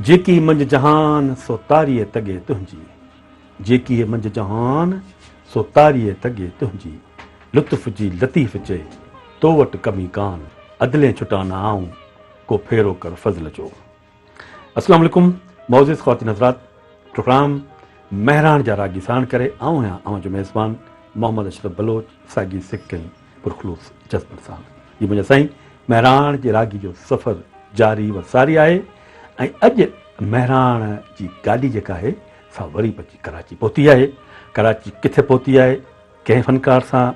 جيڪي منجهه جهان سو تاريء تڳي تنهنجي، جيڪي منجهه جهان سو تاريء تڳي تنهنجي، لطف جي لطيف چئي تو وٽ ڪمي ڪان، عدلين ڇٽان نه آئون ڪو ڦيرو ڪر فضل جو. اسلام عليڪم معزز خواتين حضرات پروگرام مهراڻ جا راڳي ساڻ ڪري آئون آهيان اوهان جو ميزبان محمد اشرف بلوچ ساڳي سڪ ۽ پرخلوص جذبن سان جي منهنجا سائين مهراڻ جي راڳي جو سفر جاري و ساري آهي ۽ اڄ مهراڻ جي گاڏي جيڪا آهي سا وري به اچي ڪراچي پهتي آهي. ڪراچي ڪٿي پهتي آهي ڪنهن فنڪار سان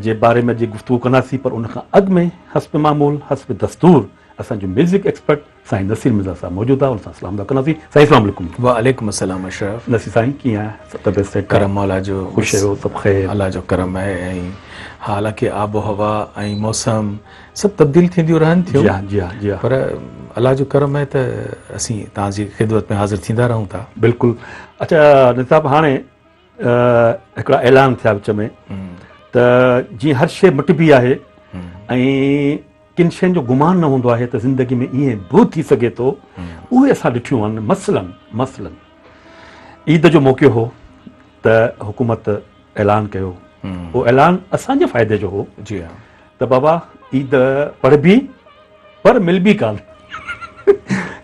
جي باري ۾ اڄ گفتگو ڪنداسين پر ان کان اڳ ۾ حسب معمول حسب دستور اسان جو ميوزڪ ايڪسپرٽ سائين نصير مرزا صاحب موجود آهي ان سان سلام دعا ڪنداسين. سائين اسلام عليڪم. وعليڪم السلام اشرف. نصير سائين ڪيئن آهي سڀ طبيعت صحت ڪرم مولا جو خوش آهيو سڀ خير. الله جو ڪرم آهي ۽ حالانڪه آب و هوا ۽ موسم سڀ تبديل ٿينديون رهن ٿيون جي ها جي ها جي ها پر الله جو ڪرم آهي ته اسين توهان جي خدمت ۾ حاضر ٿيندا رهون ٿا. بلڪل اڇا نصير صاحب هاڻي هڪڙا اعلان ٿيا وچ ۾ ته جيئن هر شيء مٽبي آهي ۽ ڪن شين جو گمان نه هوندو آهي ته زندگي ۾ ائين به ٿي سگهي ٿو اهي اسان ڏٺيون آهن مثلا مثلا عيد جو موقعو هو ته حڪومت اعلان ڪيو اهو اعلان اسان جي فائدي جو هو جي ها ته بابا عيد پڙهبي پر ملبي ڪانه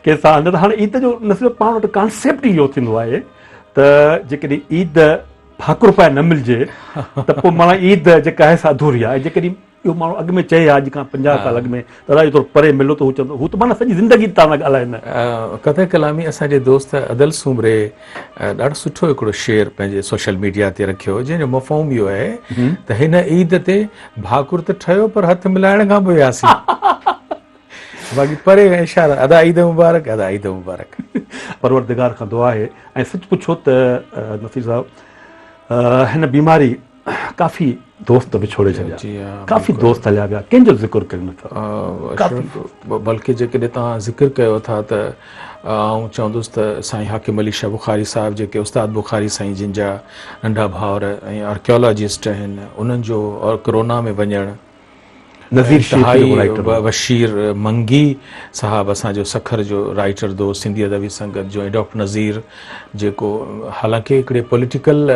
ڪنهن سان نه ته هاڻي عيد جو نه صرف پاڻ وٽ ڪانسيپٽ ئي اهو ٿيندو آهي ته جيڪڏهن عيد ڀاڪر پائي نه ملجي ته پوء معنيٰ عيد جيڪا آهي سا اڌوري آهي جيڪڏهن اهو ماڻهو اڳ ۾ چئي ها اڄ کان 50 سال اڳ ۾ ته الائي ٿورو پري ملو ته هو چوندو هو ته معنيٰ سڄي زندگي تان ڳالهائي نه. قطع ڪلامي اسان جي دوست ادل سومري ڏاڍو سٺو هڪڙو شعر پنهنجي سوشل ميڊيا تي رکيو جنهن جو مفهوم اهو آهي ته هن عيد تي ڀاڪر ته ٺهيو پر هٿ ملائڻ کان به وياسين. باقي پري کان اشارا ادا عيد مبارڪ ادا عيد مبارڪ. پروردگار کان دعا آهي ۽ سچ پڇو ته نصير صاحب هن بيماري ڪافي دوست وڇوڙي ڇڏيا ڪافي دوست هليا ويا ڪنهن جو ذڪر ڪريون نٿا ڪافي بلڪه جيڪڏهن توهان ذڪر ڪيو ٿا ته آئون چوندس ته سائين حاڪم علي شاهه بخاري صاحب جيڪي استاد بخاري سائين جن جا ننڍا ڀائر ۽ آرڪيالاجسٽ آهن انهن جو ڪرونا ۾ وڃڻ نذير شيخ جيڪو رائيٽر هو. بشير منگي صاحب اسان جو سکر جو رائيٽر دوست سنڌي ادبي سنگت جو ۽ ڊاڪٽر نذير جيڪو حالانڪه هڪڙي پوليٽيڪل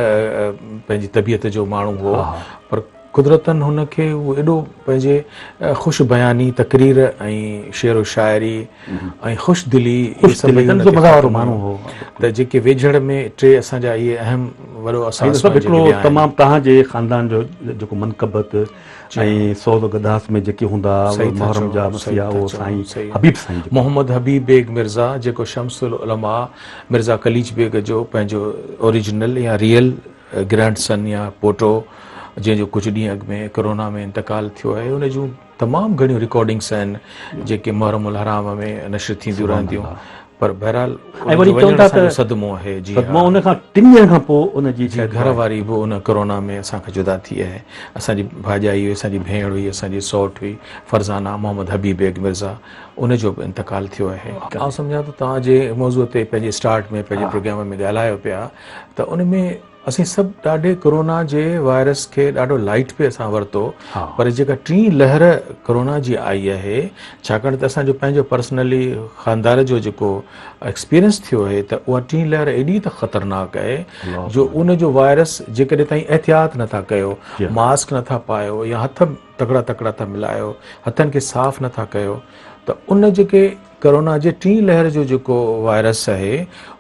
پنهنجي طبيعت جو ماڻهو هو پر قدرتن هن کي هو ايڏو پنهنجي خوش بياني تقرير ۽ شعر و شاعري ۽ خوش دلي اهي سڀئي هن کي وارو ماڻهو هو ته جيڪي ويجهڙ ۾ ٽي اسان جا اهي اهم وڏو اثاثو آهن هڪڙو تمام تهان جي خاندان جو جيڪو منقبت ۽ سوز و گداس ۾ جيڪي هوندا محرم جا مسيحا اهو سائين حبيب سائين جيڪو. محمد حبيب بيگ مرزا جيڪو شمس العلماء مرزا قليچ بيگ جو پنهنجو اوريجنل يا ريئل گرينڊ سن يا پوٽو جنهن جو ڪجهه ڏينهن اڳ ۾ ڪرونا ۾ انتقال ٿيو آهي ان جون تمام گهڻيون رڪارڊنگس آهن جيڪي محرم الحرام ۾ نشر ٿينديون رهنديون پر بهرحال ۽ وري چون ٿا ته صدمو آهي جي صدمو ان کان ٽن ڏينهن کان پوء ان جي جي گهر واري به ان ڪرونا ۾ اسان کان جدا ٿي آهي اسان جي ڀاڄائي هئي اسان جي ڀيڻ هئي اسان جي سئوٽ هئي فرزانه محمد حبيب بيگ مرزا ان جو به انتقال ٿيو آهي. آئون سمجهان ٿو توهان جنهن موضوع تي پنهنجي اسٽارٽ ۾ پنهنجي پروگرام ۾ ڳالهايو پيا ته ان ۾ اسين سڀ ڏاڍي ڪرونا جي وائرس کي ڏاڍو لائيٽ پي اسان ورتو پر جيڪا ٽين لهر ڪرونا جي آئي آهي ڇاڪاڻ ته اسان جو پنهنجو پرسنلي خاندار جو جيڪو ايڪسپيرينس ٿيو آهي ته اها ٽين لهر ايڏي ته خطرناڪ آهي جو ان جو وائرس جيڪڏهن تائين احتياط نٿا ڪيو ماسڪ نٿا پايو يا هٿ تڪڙا تڪڙا ٿا ملايو هٿن کي صاف نٿا ڪيو ته ان جيڪي ڪرونا جي ٽين لهر جو جيڪو وائرس آهي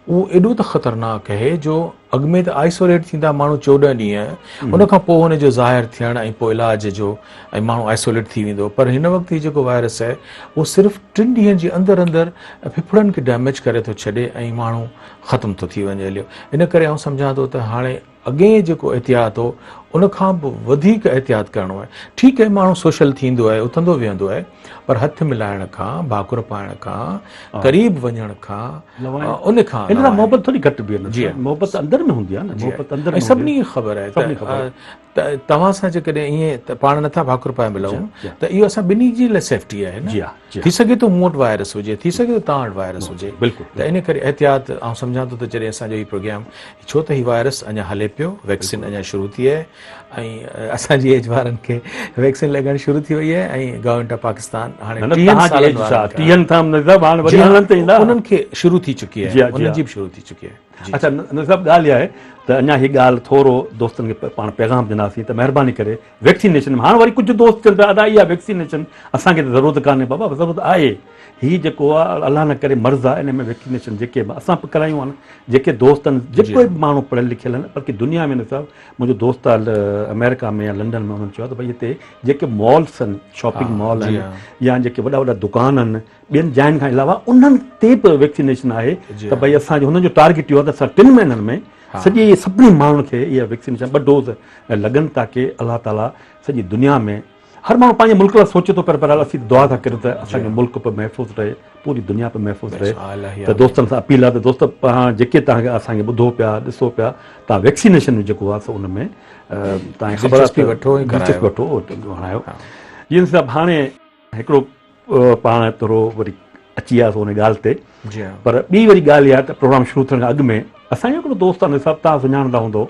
اهو ايڏو ته خطرناڪ آهي جو اڳ ۾ ته آئسوليٽ ٿيندا ماڻهو 14 ڏينهن ان کان پوء ان جو ظاهر ٿيڻ ۽ پوء علاج جو ۽ ماڻهو آئسوليٽ ٿي ويندو پر هن وقت هي جيڪو وائرس آهي اهو صرف ٽن ڏينهن جي اندر اندر ڦڦڙن کي ڊيميج ڪري ٿو ڇڏي ۽ ماڻهو ختم ٿو ٿي وڃي هليو ان ڪري آئون سمجهان ٿو ته هاڻي اڳئين جيڪو احتياط هو ان کان به وڌيڪ احتياط ڪرڻو آهي. ٺيڪ آهي ماڻهو سوشل ٿيندو آهي، اٿندو ويهندو آهي پر هٿ ملائڻ کان، ڀاڪر پائڻ کان، قريب وڃڻ کان، ان کان ان سان محبت ٿوري گهٽبي آهي نه محبت اندر ۾ هوندي آهي نه محبت اندر ۾ ۽ سڀني کي خبر آهي ته توهان سان جيڪڏهن ائين پاڻ نٿا ڀاڪر پائي ملون ته اهو اسان ٻنهي جي لاء سيفٽي آهي نه. ٿي سگهي ٿو مون وٽ وائرس هجي، ٿي سگهي ٿو توهان وٽ وائرس هجي ته ان ڪري احتياط آئون سمجهان ٿو ته جڏهن اسان جو هي پروگرام ڇو ته هي وائرس اڃا هلي پيو، ويڪسين اڃا شروع ٿي آهي. ۽ اسان جي ايج وارن کي ويڪسين لڳڻ شروع ٿي وئي آهي ۽ گورنمينٽ آف پاڪستان هاڻي 30 سالن وارن کي انهن کي شروع ٿي چڪي آهي، انهن جي به شروع ٿي چڪي آهي. اڇا نذير صاحب ڳالهه اها آهي ته اڃا هي ڳالهه ٿورو دوستن کي پاڻ پيغام ڏينداسين ته مهرباني ڪري ويڪسينيشن ۾ هاڻ وري ڪجهه دوست چون پيا ادا اها ويڪسينيشن اسان کي ته ضرورت ڪانهي بابا ضرورت آهي هي جيڪو آهي الله نه ڪري مرض آهي ان ۾ ويڪسينيشن جيڪي به اسان به ڪرايون آهن جيڪي دوست آهن جيڪو به ماڻهو پڙهيل لکيل آهن بلڪه دنيا ۾ نه صاحب منهنجو دوست آهي آمريڪا ۾ يا لنڊن ۾ انهن چيو آهي ته ڀئي هتي جيڪي مالس آهن شاپنگ مال آهن يا جيڪي وڏا وڏا دڪان آهن ٻين جاين کان علاوه انهن تي به ويڪسينيشن آهي ته ڀئي اسان جو هنن جو ٽارگيٽ اهو آهي ته اسان 3 مهينن ۾ سڄي سڀني ماڻهن کي اها ويڪسينيشن 2 ڊوز لڳن تاڪي الله تعالي سڄي دنيا ۾ هر ماڻهو پنهنجي ملڪ لاء سوچي ٿو پر بهرحال اسين دعا ٿا ڪريون ته اسان جو ملڪ به محفوظ رهي پوري دنيا به محفوظ رهي ته دوستن سان اپيل آهي ته دوست پاڻ جيڪي توهان کي اسان کي ٻڌو پيا ڏسو پيا توهان ويڪسينيشن جو جيڪو آهي سو ان ۾ توهان کي خبر آهي دلچسپي وٺو هڻايو جي صاحب هاڻي هڪڙو پاڻ ٿورو وري اچي وياسون ان ڳالهه تي پر ٻي وري ڳالهه اها ته پروگرام شروع ٿيڻ کان اڳ ۾ اسان جو هڪڙو دوست آهي صاحب تان سڃاڻندا هوندو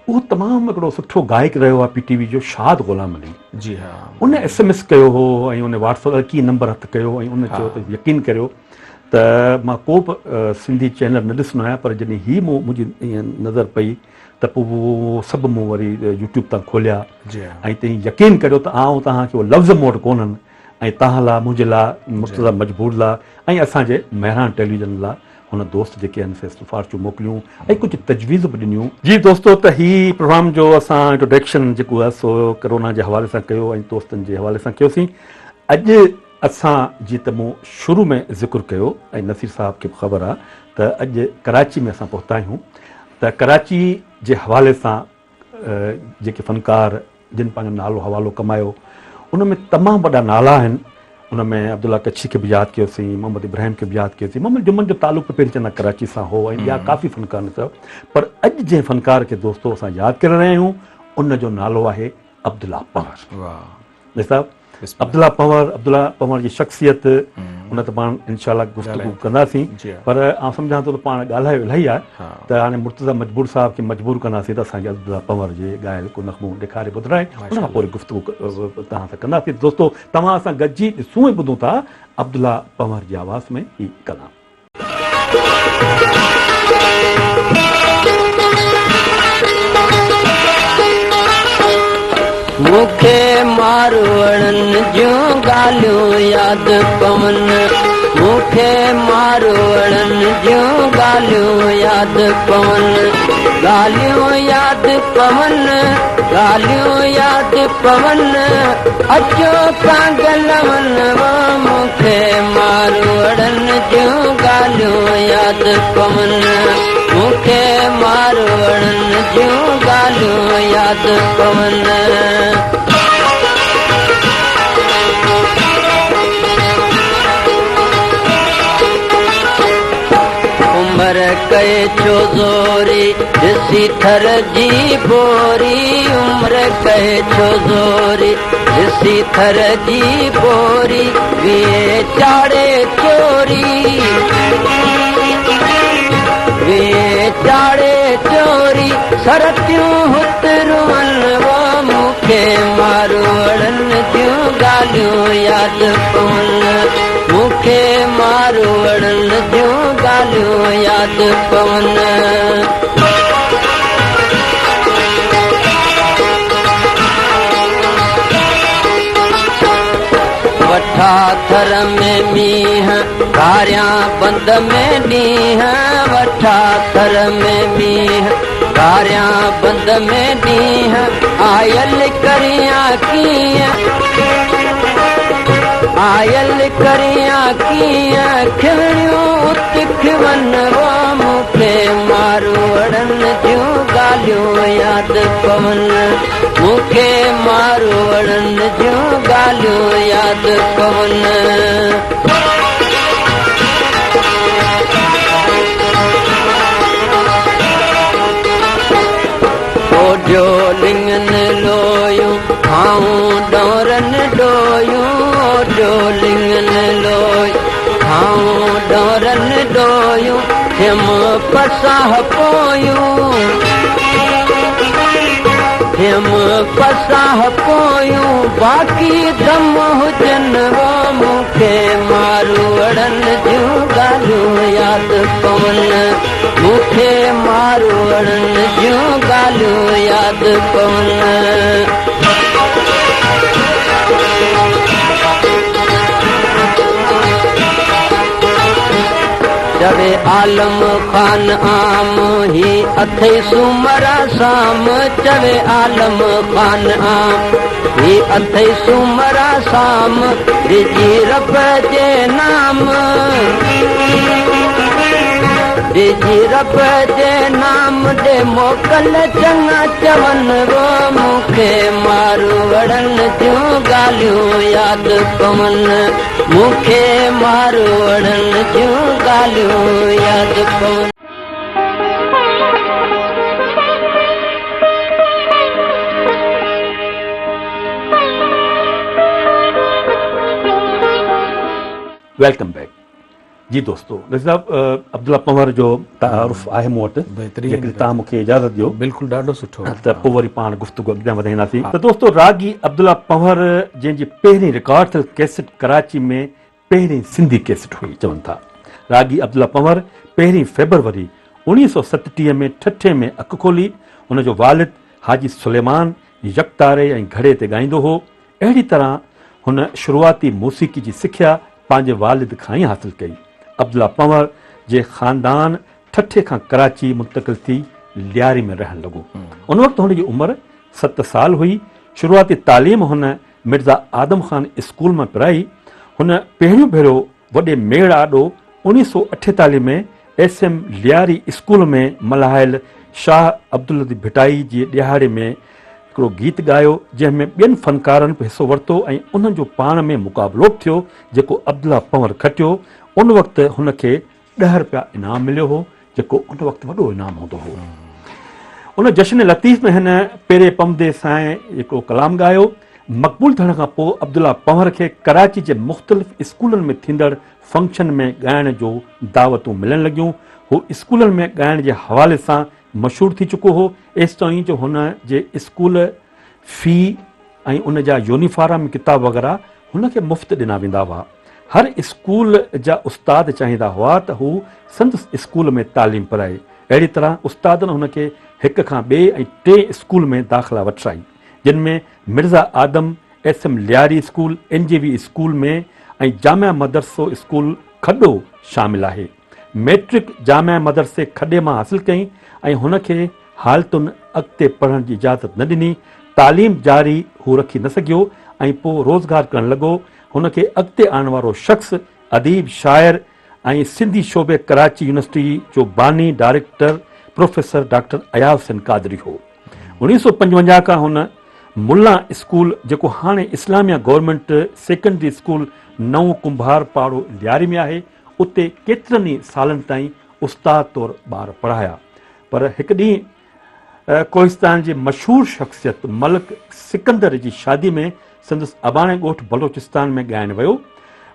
اهو تمام هڪڙو سٺو گائڪ رهيو آهي پي ٽي وي جو شاد غلام علي جي ها ان ايس ايم ايس ڪيو هو ۽ ان واٽس ايپ ڪي نمبر هٿ ڪيو ۽ ان چيو ته يقين ڪريو ته مان ڪو به سنڌي چينل نه ڏسندو آهيان پر جڏهن هي مون منهنجي نظر پئي ته پوء اهو سڀ مون وري يوٽيوب تان کوليا ۽ تنهن يقين ڪريو ته آئون توهان کي اهو لفظ مون وٽ ڪونهن ۽ توهان لاء منهنجي لاء مرتضيٰ مجبور لاء ۽ اسان جي مهراڻ ٽيليويزن لاء هن دوست جيڪي آهن سي سفارشون موڪليون ۽ ڪجهه تجويز به ڏنيون. جي دوستو ته هي پروگرام جو اسان انٽروڊڪشن جيڪو آهي سو ڪرونا جي حوالي سان ڪيو ۽ دوستن جي حوالي سان ڪيوسين اڄ اسان جيئن ته مون شروع ۾ ذڪر ڪيو ۽ نصير صاحب کي به خبر آهي ته اڄ ڪراچي ۾ اسان پهتا آهيون ته ڪراچي جي حوالي سان جيڪي فنڪار جن پنهنجو نالو حوالو ڪمايو ان ۾ تمام وڏا نالا آهن ان ۾ عبدالله ڪڇي کي به ياد ڪيوسين محمد ابراهيم کي به ياد ڪيوسين محمد جمن جو تعلق به پهرين چوندا ڪراچي سان هو ۽ ٻيا ڪافي فنڪار نظر پر اڄ جنهن فنڪار کي دوستو اسان ياد ڪري رهيا آهيون ان جو نالو آهي عبدالله پنهور واهه صاحب عبدالله پنهور عبدالله پنهور جي شخصيت ان تي پاڻ انشاء الله گفتگو ڪنداسين پر آئون سمجهان ٿو ته پاڻ ڳالهايو الاهي آهي ته هاڻي مرتضيٰ مجبور صاحب کي مجبور ڪنداسين ته اسان کي عبدالله پنهور جي ڳايل ڪو نغمو ڏيکاري ٻڌرائي ان کان پوء گفتگو توهان سان ڪنداسين دوستو توهان اسان گڏجي ڏسون ۽ ٻڌون ٿا عبدالله پنهور جي آواز ۾ هي ڪلام. مون کي ماروئڙن جون ڳالهيون ياد پون، مون کي ماروئڙن جون ڳالهيون ياد پون، ڳالهيون ياد پون، ڳالهيون ياد پون، اچو ڪانگ لون مون کي ماروئڙن جون ڳالهيون ياد پون، مون کي ماروئڙن جون ڳالهيون ياد پون. عمر ڪئي ڇو زوري، ڏسي ٿر جي ٻوري، عمر ڪئي ڇو زوري، ڏسي ٿر جي ٻوري، ويئي چاڙهي چوري، ويئي چاڙهي چوري، سرتيون هت روئن وو، مون کي ماروئڙن جون ڳالهيون ياد پون، مون کي ماروئڙن جون ڳالهيون ياد پون. وٺا ٿر ۾ مينهن، گهاريان بند ۾ ڏينهن، وٺا ٿر ۾ مينهن، گهاريان بند ۾ ڏينهن، آيل ڪريان ڪيئن، آيل ڪريان ڪيئن، کيوڻيون ات کيون وو، مون کي ماروئڙن جون ڳالهيون ياد پون، مون کي ماروئڙن جون ڳالهيون ياد پون. اوڍيو لڱن لويون، کائون ڏونرن ڏويون، اوڍيو لڱن لويون، کائون ڏونرن ڏويون، ٿيم پساهه پويون، ڪڍيم پساهه پويون باقي دم هجن وو مون کي ماروئڙن جون ڳالهيون ياد پون مون کي ماروئڙن جون ڳالهيون ياد پون. چوي عالم خان عام هي اٿئي سومرا سام چوي عالم خان عام هي اٿئي سومرا سام ڏجي رب جي نام ڏجي رب جي نام ڏي موڪل چڱا چون وو مون کي ماروئڙن جون ڳالهيون ياد پون مون کي ماروئڙن جون ڳالهيون ياد پون. Welcome back جي دوستو نصير صاحب عبدالله پنهور جو تعارف آهي مون وٽ بهترين جيڪڏهن توهان مون کي اجازت ڏيو بلڪل ڏاڍو سٺو ته پوء وري پاڻ گفتگو اڳتي وڌائينداسين ته دوستو راڳي عبدالله پنهور جنهن جي پهرين رڪارڊ ٿيل ڪيسٽ ڪراچي ۾ پهرين سنڌي ڪيسٽ هئي چون ٿا راڳي عبدالله پنهور پهرين فيبروري 1937 ۾ ٺٽي ۾ اک کولي هن جو والد حاجي سليمان يڪتاري ۽ گهڙي تي ڳائيندو هو اهڙي طرح هن شروعاتي موسيقي جي سکيا پنهنجي والد کان ئي حاصل ڪئي. عبدالله پنهور جي خاندان ٺٽي کان ڪراچي منتقل ٿي لياري ۾ رهڻ لڳو. ان وقت هن جي عمر ست سال هئي. شروعاتي تعليم هن مرزا آدم خان اسڪول مان پرائي. هن پهريون ڀيرو وڏي ميڙ آڏو 1948 ۾ ايس ايم لياري اسڪول ۾ ملهايل شاهه عبداللطيف ڀٽائي جي ڏهاڙي ۾ هڪڙو گيت ڳايو، جنهن ۾ ٻين فنڪارن به حصو ورتو ۽ انهن جو پاڻ ۾ مقابلو به ٿيو، جيڪو عبدالله پنهور کٽيو. ان وقت هن کي ڏهه رپيا انعام مليو هو، جيڪو ان وقت وڏو انعام هوندو هو. ان جشن لطيف ۾ هن پيري پمدي سائين هڪڙو ڪلام ڳايو. مقبول ٿيڻ کان پوء عبدالله پنهور کي ڪراچي جي مختلف اسڪولن ۾ ٿيندڙ فنڪشن ۾ ڳائڻ جو دعوتون ملڻ لڳيون. هو اسڪولن ۾ ڳائڻ جي حوالي سان مشهور ٿي چڪو هو، ايستائين جو هن جي اسڪول في ۽ ان جا يونيفارم ڪتاب وغيره هن کي مفت ڏنا ويندا هئا. هر اسڪول جا استاد چاهيندا هئا ته هو سندس اسڪول ۾ تعليم پرائي. اهڙي طرح استادن هن کي هڪ کان ٻئي ۽ ٽئين اسڪول ۾ داخلا وٺرائي، جن ۾ Mirza Adam, S M Lyari school, N G V school ۾ ۽ Jamia Madraso school Khaddo شامل آهي. مئٽرڪ جامعه مدرسي کڏي مان حاصل ڪئي ۽ هن کي حالتن اڳتي پڙهڻ جي اجازت نه ڏني. تعليم جاري هو رکي نه سگهيو ۽ پوء روزگار ڪرڻ لڳو. هن کي اڳتي آڻڻ وارو شخص اديب، شاعر ۽ سنڌي شعبي ڪراچي يونيورسٽي جو باني director professor doctor Ayaz Hussain Qadri هو. 1955 کان هن ملان اسڪول جيڪو هاڻي اسلاميه گورنمينٽ سيڪنڊري اسڪول نئون ڪنڀار پاڙو لياري ۾ آهي اتي ڪيترن ئي سالن تائين استاد طور ٻار پڙهايا پر هڪ ڏينهن ڪوهستان جي مشهور شخصيت ملڪ سڪندر جي شادي ۾ سندس اباڻي ڳوٺ بلوچستان ۾ ڳائڻ ويو.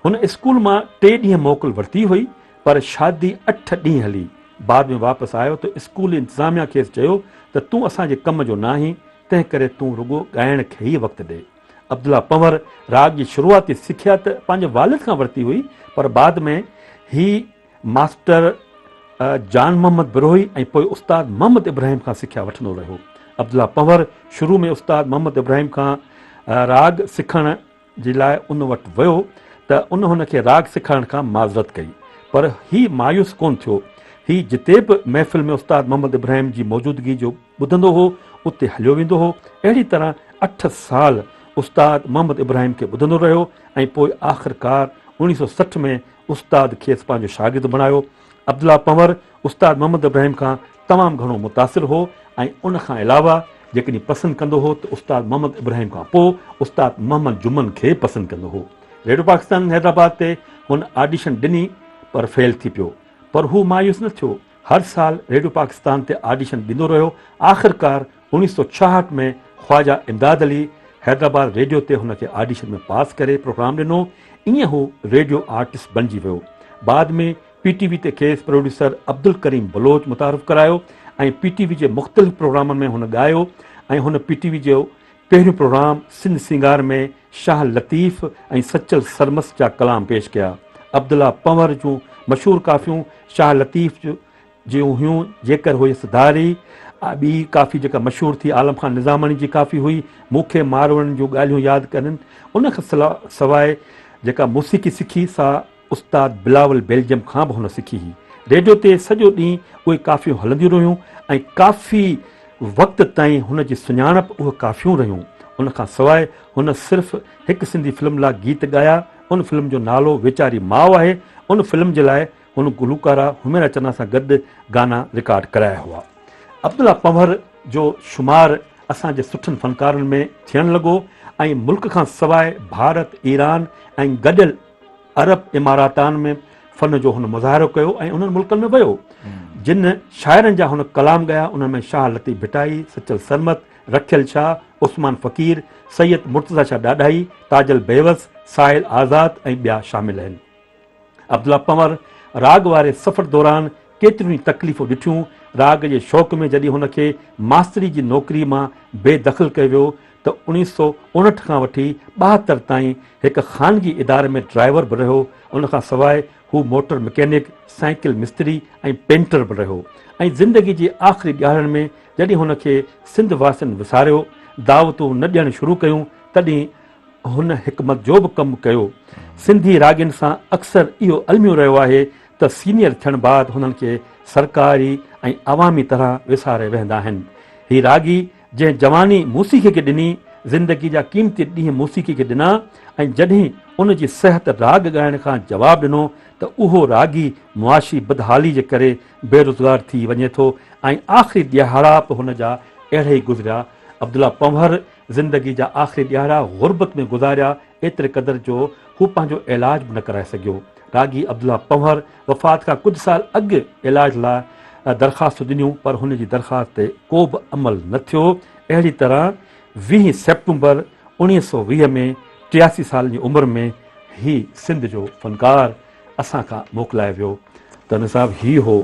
هن اسڪول مان ٽي ڏينهن موڪل ورتي هئي پر شادي اٺ ڏينهن هلي. بعد ۾ واپس آيو ته اسڪول انتظاميا کيس چيو ته تون اسان جي ڪم جو ناهين تنهن ڪري تون رڳو ڳائڻ کي ئي وقت ڏي. عبدالله پنهور راڳ جي شروعاتي سکيا ته پنهنجي والد کان ورتي هئي پر بعد ۾ هي ماستر جان محمد بروهي ۽ پوء استاد محمد ابراهيم کان سکيا وٺندو رهيو. عبدالله پنهور شروع ۾ استاد محمد ابراهيم کان راڳ سکڻ جي لاء ان وٽ ويو ته ان هن کي راڳ سيکارڻ کان معذرت ڪئي پر هي مايوس ڪونه ٿيو. هي جتي به محفل ۾ استاد محمد ابراهيم جي موجودگي جو ٻڌندو هو اتي هليو ويندو هو. اهڙي طرح اٺ سال استاد محمد ابراهيم کي ٻڌندو رهيو ۽ پوء آخرڪار 1960 ۾ استاد کيس پنهنجو شاگرد بڻايو. عبدالله پنهور استاد محمد ابراهيم کان تمام گهڻو متاثر هو ۽ ان کان علاوه جيڪڏهن پسند ڪندو هو ته استاد محمد ابراهيم کان پوء استاد محمد جمن کي پسند ڪندو هو. ريڊيو پاڪستان حيدرآباد تي هن آڊيشن ڏني پر فيل ٿي پيو پر هو مايوس نه ٿيو. هر سال ريڊيو پاڪستان تي آڊيشن ڏيندو رهيو. آخرڪار 1966 ۾ خواجه امداد علي حيدرآباد ريڊيو تي هن کي آڊيشن ۾ پاس ڪري پروگرام ڏنو. ائين هو ريڊيو آرٽسٽ بڻجي ويو. بعد ۾ پي ٽي وي تي کيس پروڊيوسر عبدالڪريم بلوچ متعارف ڪرايو ۽ پي ٽي وي جي مختلف پروگرامن ۾ هن ڳايو ۽ هن پي ٽي وي جو پهريون پروگرام سنڌ سينگار ۾ شاهه لطيف ۽ سچل سرمست جا ڪلام پيش ڪيا. عبدالله پنهور جون مشهور ڪافيون شاهه لطيف جون هيون جيڪر هيس ڌاري، ٻي ڪافي جيڪا مشهور ٿي عالم خان نظاماڻي جي ڪافي هئي مون کي ماروئڙن جون ڳالهيون ياد ڪرين. ان کان سواء جيڪا موسيقي سکي سا استاد بلاول بيلجم کان به هن سکي هئي. ريڊيو تي سڄو ڏينهن اهي ڪافيون هلنديون رهيون ۽ ڪافي وقت تائين هن جي سڃاڻپ اهي ڪافيون رهيون. ان کان سواء هن صرف هڪ سنڌي فلم لاء گيت ڳايا، ان فلم جو نالو ويچاري ماء آهي. ان فلم جي لاء هن گلوڪاره حميرا چنا سان گڏ گانا رڪارڊ ڪرايا هئا. عبدالله پنهور جو شمار اسان جي سٺن فنڪارن ۾ ٿيڻ لڳو ۽ ملڪ کان سواء ڀارت، ايران ۽ گڏيل عرب اماراتان ۾ فن جو هن مظاهرو ڪيو ۽ انهن ملڪن ۾ ويو. جن شاعرن جا هن ڪلام ڳايا انهن ۾ شاهه لطيف ڀٽائي، سچل سرمت، رکيل شاهه، عثمان فقير، سيد مرتضيٰ شاهه ڏاڏاهي، تاجل بيوس، ساحل آزاد ۽ ٻيا شامل آهن. عبدالله پنهور راڳ واري سفر دوران ڪيتريون ئي تڪليفون ڏٺيون. راڳ جي شوق ۾ جڏهن هن کي ماستري جي نوڪري مان بي دخل ڪيو ويو ته اوڻيهه سؤ اڻهٺ کان وٺي ٻاهتر تائين هڪ خانگي اداري ۾ ڊرائيور به رهيو. ان کان سواء هو موٽر مڪينڪ، سائيڪل مستري ۽ پينٽر به رهيو ۽ زندگي جي آخري ڏهاڙن ۾ جڏهن هن کي سنڌ واسين وساريو، دعوتون نه ڏيڻ شروع ڪيون، تڏهن هن حڪمت جو به ڪم ڪيو. سنڌي راڳين سان اڪثر اهو الميو رهيو آهي ته سينيئر ٿيڻ بعد هنن کي سرڪاري ۽ عوامي طرح وساري ويهندا آهن. هي راڳي جنهن جواني موسيقي کي ڏني، زندگي جا قيمتي ڏينهن موسيقي کي ڏنا ۽ جڏهن ان جي صحت راڳ ڳائڻ کان جواب ڏنو ته اهو راڳي معاشي بدحالي جي ڪري بيروزگار ٿي وڃي ٿو ۽ آخري ڏهاڙا به هن جا اهڙي ئي گذريا. عبدالله پنهور زندگي جا آخري ڏهاڙا غربت ۾ گذاريا، ايتري قدر جو هو پنهنجو علاج به نه ڪرائي سگهيو. راڳي عبدالله پنهور وفات کان ڪجهه سال اڳ علاج لاء درخواستون ڏنيون پر هن جي درخواست تي ڪو به عمل نه ٿيو. اهڙي طرح ويهين سيپٽمبر 1920 ۾ 83 سالن جي عمر ۾ هي سنڌ جو فنڪار اسان کان موڪلائي ويو. تنوير صاحب هي هو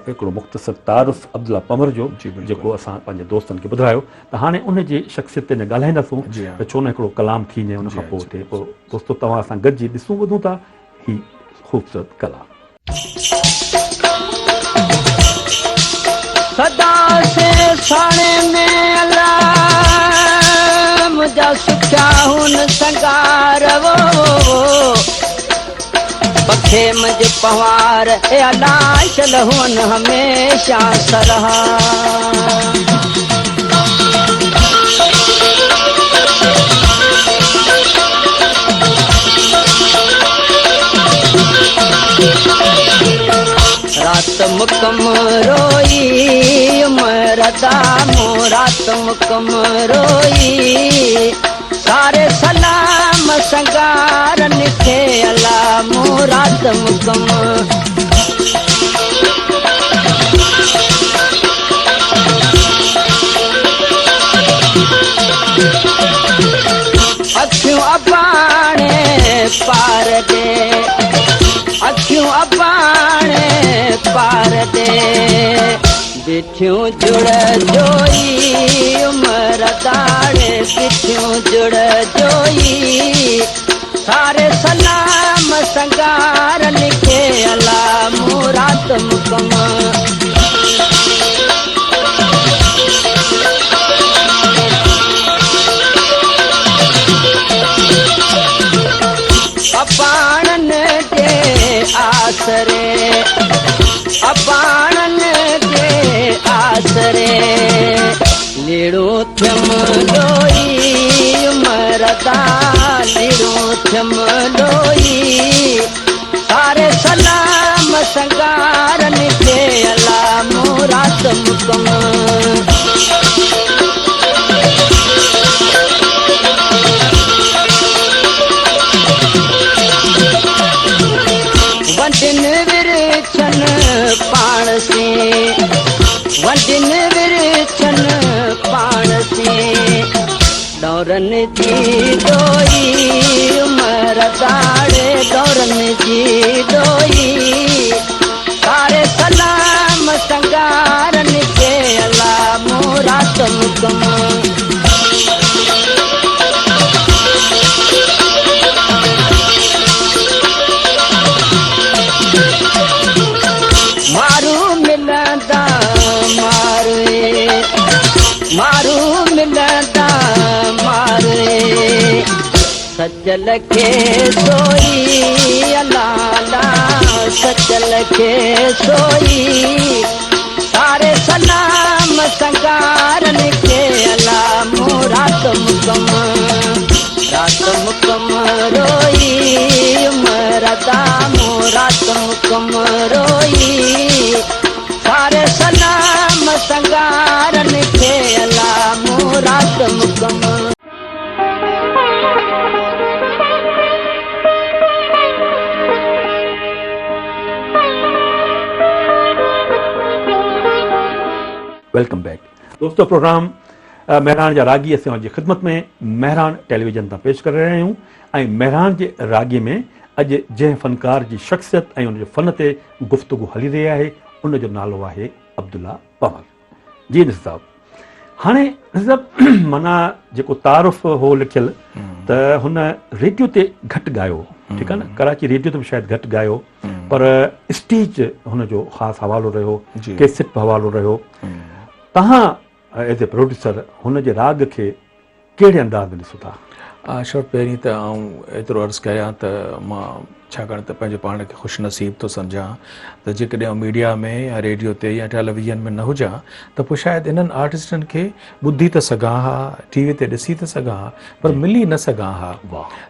هڪڙو مختصر تعارف عبدالله پنهور جو جيڪو اسان پنهنجي دوستن کي ٻڌايو ته هاڻي ان جي شخصيت تي اڃا ڳالهائينداسون ته ڇو نه هڪڙو ڪلام ٿي وڃي ان کان پوء اتي پوء دوستو توهان سان گڏجي ڏسون ٻڌون ٿا هي خوبصورت ڪلام. سدا سي ساڻي ۾ الله منهنجا سکيا هن سنگار وو. پکي منجھ پنهوار اي الا شل هئن هميشه سرها. رات مڪم روئي عمر ادا مون رات مڪم روئي. ساري سلام سنگارن کي الا مون رات مڪم. اکيون اباڻي پار ڏي اکيون اباڻي پار ڏي. بيٺيون جڙ جوئي عمر داڙي بيٺيون جڙ جوئي ساري سلام سنگارن کي الا مون رات مڪم. اباڻن جي آسري. اباڻن جي آسري ليڙون ٿيم لوئي عمر دا ليڙون ٿيم لوئي ساري سلام سنگارن کي الا مون رات مڪم. ونڊين ورڇن پاڻ سين، ونڊين ورڇن پاڻ سين، ڏورن جي ڏوئي عمر داڙي ڏورن جي ڏوئي، ساري سلام سنگارن کي الا مون رات مڪم. سچل کي سوئي الا الا سچل کي سوئي ساري سلام سنگارن کي الا مون رات مڪم رات مڪم روئي عمر ادا مون رات مڪم روئي ساري سلام سنگارن کي الا مون رات مڪم. Welcome back دوستو پروگرام مهراڻ جا راڳي اسين اوهان جي خدمت ۾ مهراڻ ٽيليويزن تان پيش ڪري رهيا آهيون ۽ مهراڻ جي راڳي ۾ اڄ جنهن فنڪار جي شخصيت ۽ ان جي فن تي گفتگو هلي رهي آهي ان جو نالو آهي عبدالله پنهور جي نصير صاحب هاڻي نصير صاحب معنيٰ جيڪو تعارف هو لکيل ته هن ريڊيو تي گهٽ ڳايو ٺيڪ آهي نه ڪراچي ريڊيو تي به شايد گهٽ ڳايو پر اسٽيج هن جو خاص حوالو رهيو ڪيسٽ به حوالو رهيو تهان ايز اي پروڊيوسر هن جي راڳ کي ڪهڙي انداز ۾ ڏسو ٿا؟ اشرف پهرين ته آئون ايترو عرض ڪريان ته مان ڇاڪاڻ ته پنهنجو پاڻ کي خوش نصيب ٿو سمجهان ته جيڪڏهن آئون ميڊيا ۾ يا ريڊيو تي يا ٽيليويزن ۾ نه هجان ته پوء شايد انهن آرٽسٽن کي ٻڌي ته سگهان ها ٽي وي تي ڏسي ته سگهان ها پر ملي نه سگهان ها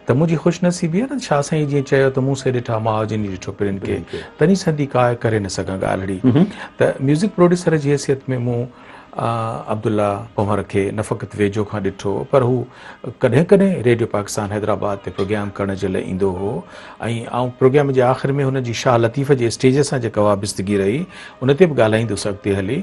ته منهنجي خوش نصيبي آهي نه شاهه سائين جيئن چيو ته مون سي ڏٺا ماء جني ڏٺو پرين کي تني سندي ڪاء ڪري نه سگهان ڳالهڙي ته ميوزڪ پروڊيوسر جي حيثيت ۾ مون عبدالله پنهور کي نه فقط ويجهو کان ڏٺو پر هو ڪڏهن ڪڏهن ريڊيو پاڪستان حيدرآباد تي پروگرام ڪرڻ جي لاء ايندو هو ۽ آئون پروگرام جي آخر ۾ هن جي شاهه لطيف جي اسٽيج سان جيڪا وابستگي رهي ان تي به ڳالهائيندس اڳتي هلي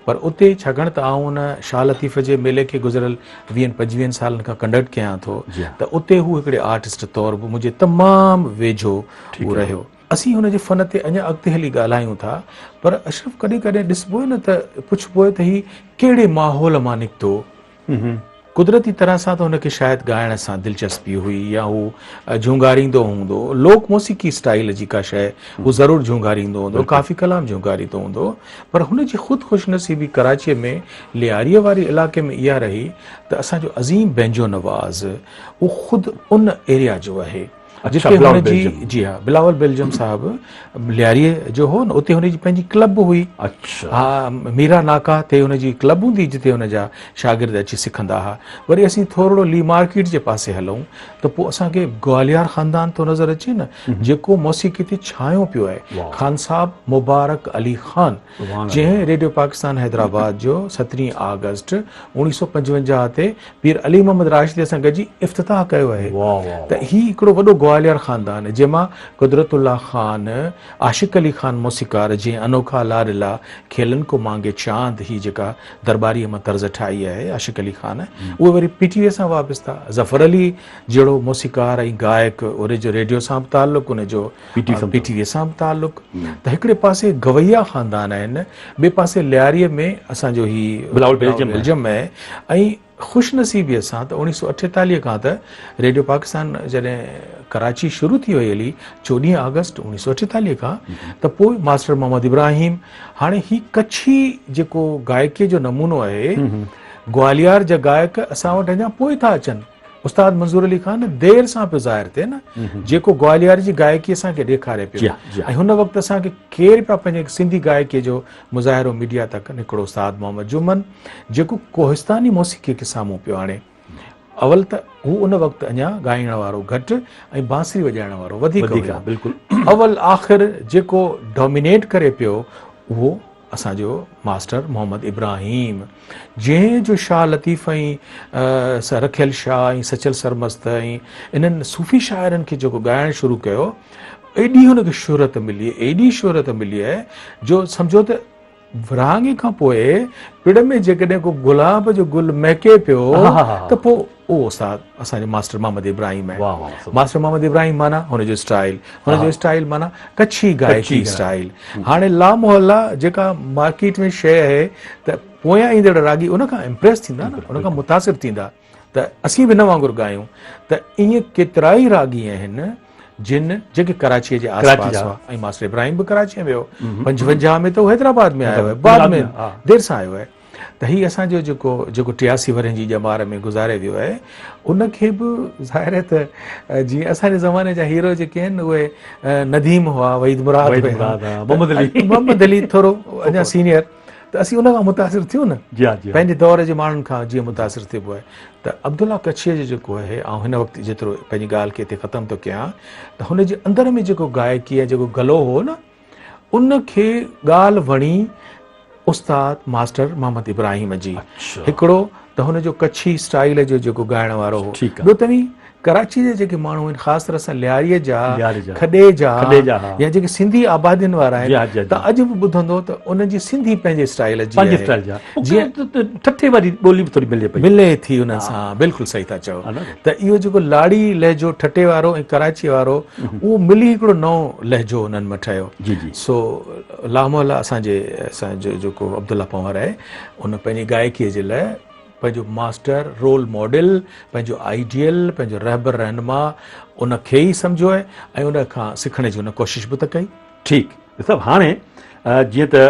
پر اتي ڇاڪاڻ ته آئون ان شاهه لطيف جي ميلي کي گذريل ويهن پنجويهن سالن کان ڪنڊڪٽ ڪيان ٿو ته اتي هو هڪڙي آرٽسٽ طور به منهنجي تمام ويجهو هو رهيو. اسين هن جي فن تي اڃا اڳتي هلي ڳالهايون ٿا پر اشرف ڪڏهن ڪڏهن ڏسبو نه ته پڇبو ته هي ڪهڙي ماحول مان نڪتو. قدرتي طرح سان ته هن کي شايد ڳائڻ سان دلچسپي هئي يا هو جهونگاريندو هوندو، لوڪ موسيقي اسٽائيل جي ڪا شيء هو ضرور جهونگاريندو هوندو، ڪافي ڪلام جهونگاريندو هوندو پر هن جي خود خوش نصيبي ڪراچيء ۾ لياريء واري علائقي ۾ اها رهي ته اسان جو عظيم بينجو نواز هو خود ان ايريا جو آهي. اڇا جتي بلاول هن جي بيلجم جي ها بلاول بيلجم صاحب لياري جو هو نه اتي هن جي پنهنجي ڪلب به هئي اڇا ها ميرا ناڪا تي هن جي ڪلب هوندي جتي هن جا شاگرد اچي سکندا ها وري اسين ٿورڙو لي مارڪيٽ جي پاسي هلون ته پوء اسان کي گواليار خاندان ٿو نظر اچي نه جيڪو موسيقي تي ڇانيو پيو آهي خان صاحب مبارڪ علي خان جنهن ريڊيو پاڪستان حيدرآباد جو سترهين آگسٽ اوڻيهه سو پنجونجاهه تي پير علي محمد راشدي سان گڏجي افتتاح ڪيو آهي ته هي هڪڙو وڏو گواليار خاندان آهي جنهن مان قدرت الله خان، عاشق علي خان موسيقار جنهن انوکا لاڏلا کيلن ڪو مانگي چاند هي جيڪا درٻاريء مان طرز ٺاهي آهي عاشق علي خان اهي وري پي ٽي وي سان وابسته ظفر علي جهڙو موسيقار ۽ گائڪ ان جو ريڊيو سان به تعلق ان جو پي ٽي وي سان به تعلق ته هڪڙي پاسي گويا خاندان آهن ٻئي پاسي لياريء ۾ اسان جو هي بلاول بيلجم بيلجم آهي ۽ خوش نصيبيء سان ته اوڻيهه سو اٺيتاليهه کان ته ريڊيو پاڪستان جڏهن ڪراچي شروع ٿي وئي هلي چوڏهين آگسٽ اوڻيهه سو اٺيتاليهه کان ته پوء ماسٽر محمد ابراهيم هاڻي هي ڪڇي جيڪو گائڪيء جو نمونو آهي گواليار جا گائڪ اسان وٽ اڃا پوء ٿا اچن استاد منظور علي خان دير سان پيو ظاهر ٿئي نه جيڪو گواليار جي گائڪي اسان کي ڏيکاري پيو ۽ هن وقت اسان کي ڪير پيا پنهنجي سنڌي گائڪي جو مظاهرو ميڊيا تڪ هڪڙو استاد محمد جمن جيڪو ڪوهستاني موسيقي کي سامهون پيو آڻي اول ته هو ان وقت اڃا ڳائڻ وارو گهٽ ۽ بانسري وڄائڻ وارو وڌيڪ هيو بلڪل اول آخر جيڪو ڊومينيٽ ڪري پيو اهو اسان جو ماسٽر محمد ابراهيم جنهن جو شاهه لطيف ۽ رکيل شاهه ۽ سچل سرمست ۽ انهن صوفي شاعرن کي جيڪو ڳائڻ شروع ڪيو ايڏي هن کي شهرت ملي ايڏي شهرت ملي آهي جو سمجهو ته ورهاڱي کان پوء پڙ ۾ جيڪڏهن ڪو گلاب جو گل مهڪي پيو ته پوء اهو استاد اسان جو ماسٽر محمد ابراهيم آهي. ماسٽر محمد ابراهيم معنيٰ هن جو اسٽائيل، هن جو اسٽائيل معنيٰ ڪڇي گائڪي اسٽائيل. هاڻي لامحاله جيڪا مارڪيٽ ۾ شيء آهي ته پويان ايندڙ راڳي ان کان امپريس ٿيندا نه، ان کان متاثر ٿيندا ته اسين به هن وانگر ڳايون ته ائين ڪيترائي راڳي آهن جن جيڪي ڪراچيء جي آس پاس هئا ۽ ماسٽر ابراهيم به ڪراچيء ۾ هو، 55 ۾ ته هو حيدرآباد ۾ آيو آهي، بعد ۾ دير سان آيو آهي. ته هي اسان جو جيڪو جيڪو 83 ورهين جي ڄمار ۾ گذاري ويو آهي ان کي به ظاهر آهي ته جيئن اسان جي زماني جا هيرو جيڪي آهن اهي نديم هئا، وحيد مراد هئا، محمد علي، محمد علي ٿورو اڃا سينيئر، ته اسين ان کان متاثر ٿيون نه، جي ها جي پنهنجي دور جي ماڻهن کان جيئن متاثر ٿيبو آهي. ته عبدالله ڪڇيء جو جيڪو آهي، آئون هن وقت جيترو پنهنجي ڳالهه کي هتي ختم ٿو ڪيان ته هن جي اندر ۾ جيڪو گائڪي ۽ جيڪو گلو هو نه، ان کي ڳالهه وڻي استاد ماسٽر محمد ابراهيم جي. هڪڙو ته هن جو ڪڇي اسٽائيل جو جيڪو ڳائڻ وارو هو، ٻيو توهين ڪراچي جا جيڪي ماڻهو آهن خاص طرح سان لياري جا، کڏي جا يا جيڪي سنڌي آبادين وارا آهن، ته اڄ به ٻڌندو ته انهن جي سنڌي پنهنجي اسٽائيل جي آهي، جيئن ٺٽي واري ٻولي به ٿوري ملي پئي، ملي ٿي انهن سان. بلڪل صحيح ٿا چئو. ته اهو جيڪو لاڙي لهجو ٺٽي وارو ۽ ڪراچي وارو اهو ملي هڪڙو نئون لهجو انهن ۾ ٺهيو. سو لامحاله اسان جي اسان جو جيڪو عبدالله پنهور آهي ان پنهنجي گائڪي جي لاء پنهنجو ماسٽر، رول ماڊل، پنهنجو آئيڊيل، پنهنجو رهبر رهنما ان کي ئي سمجهيو آهي ۽ ان کان سکڻ جي ان ڪوشش به ته ڪئي. ٺيڪ صاحب، هاڻي جيئن ته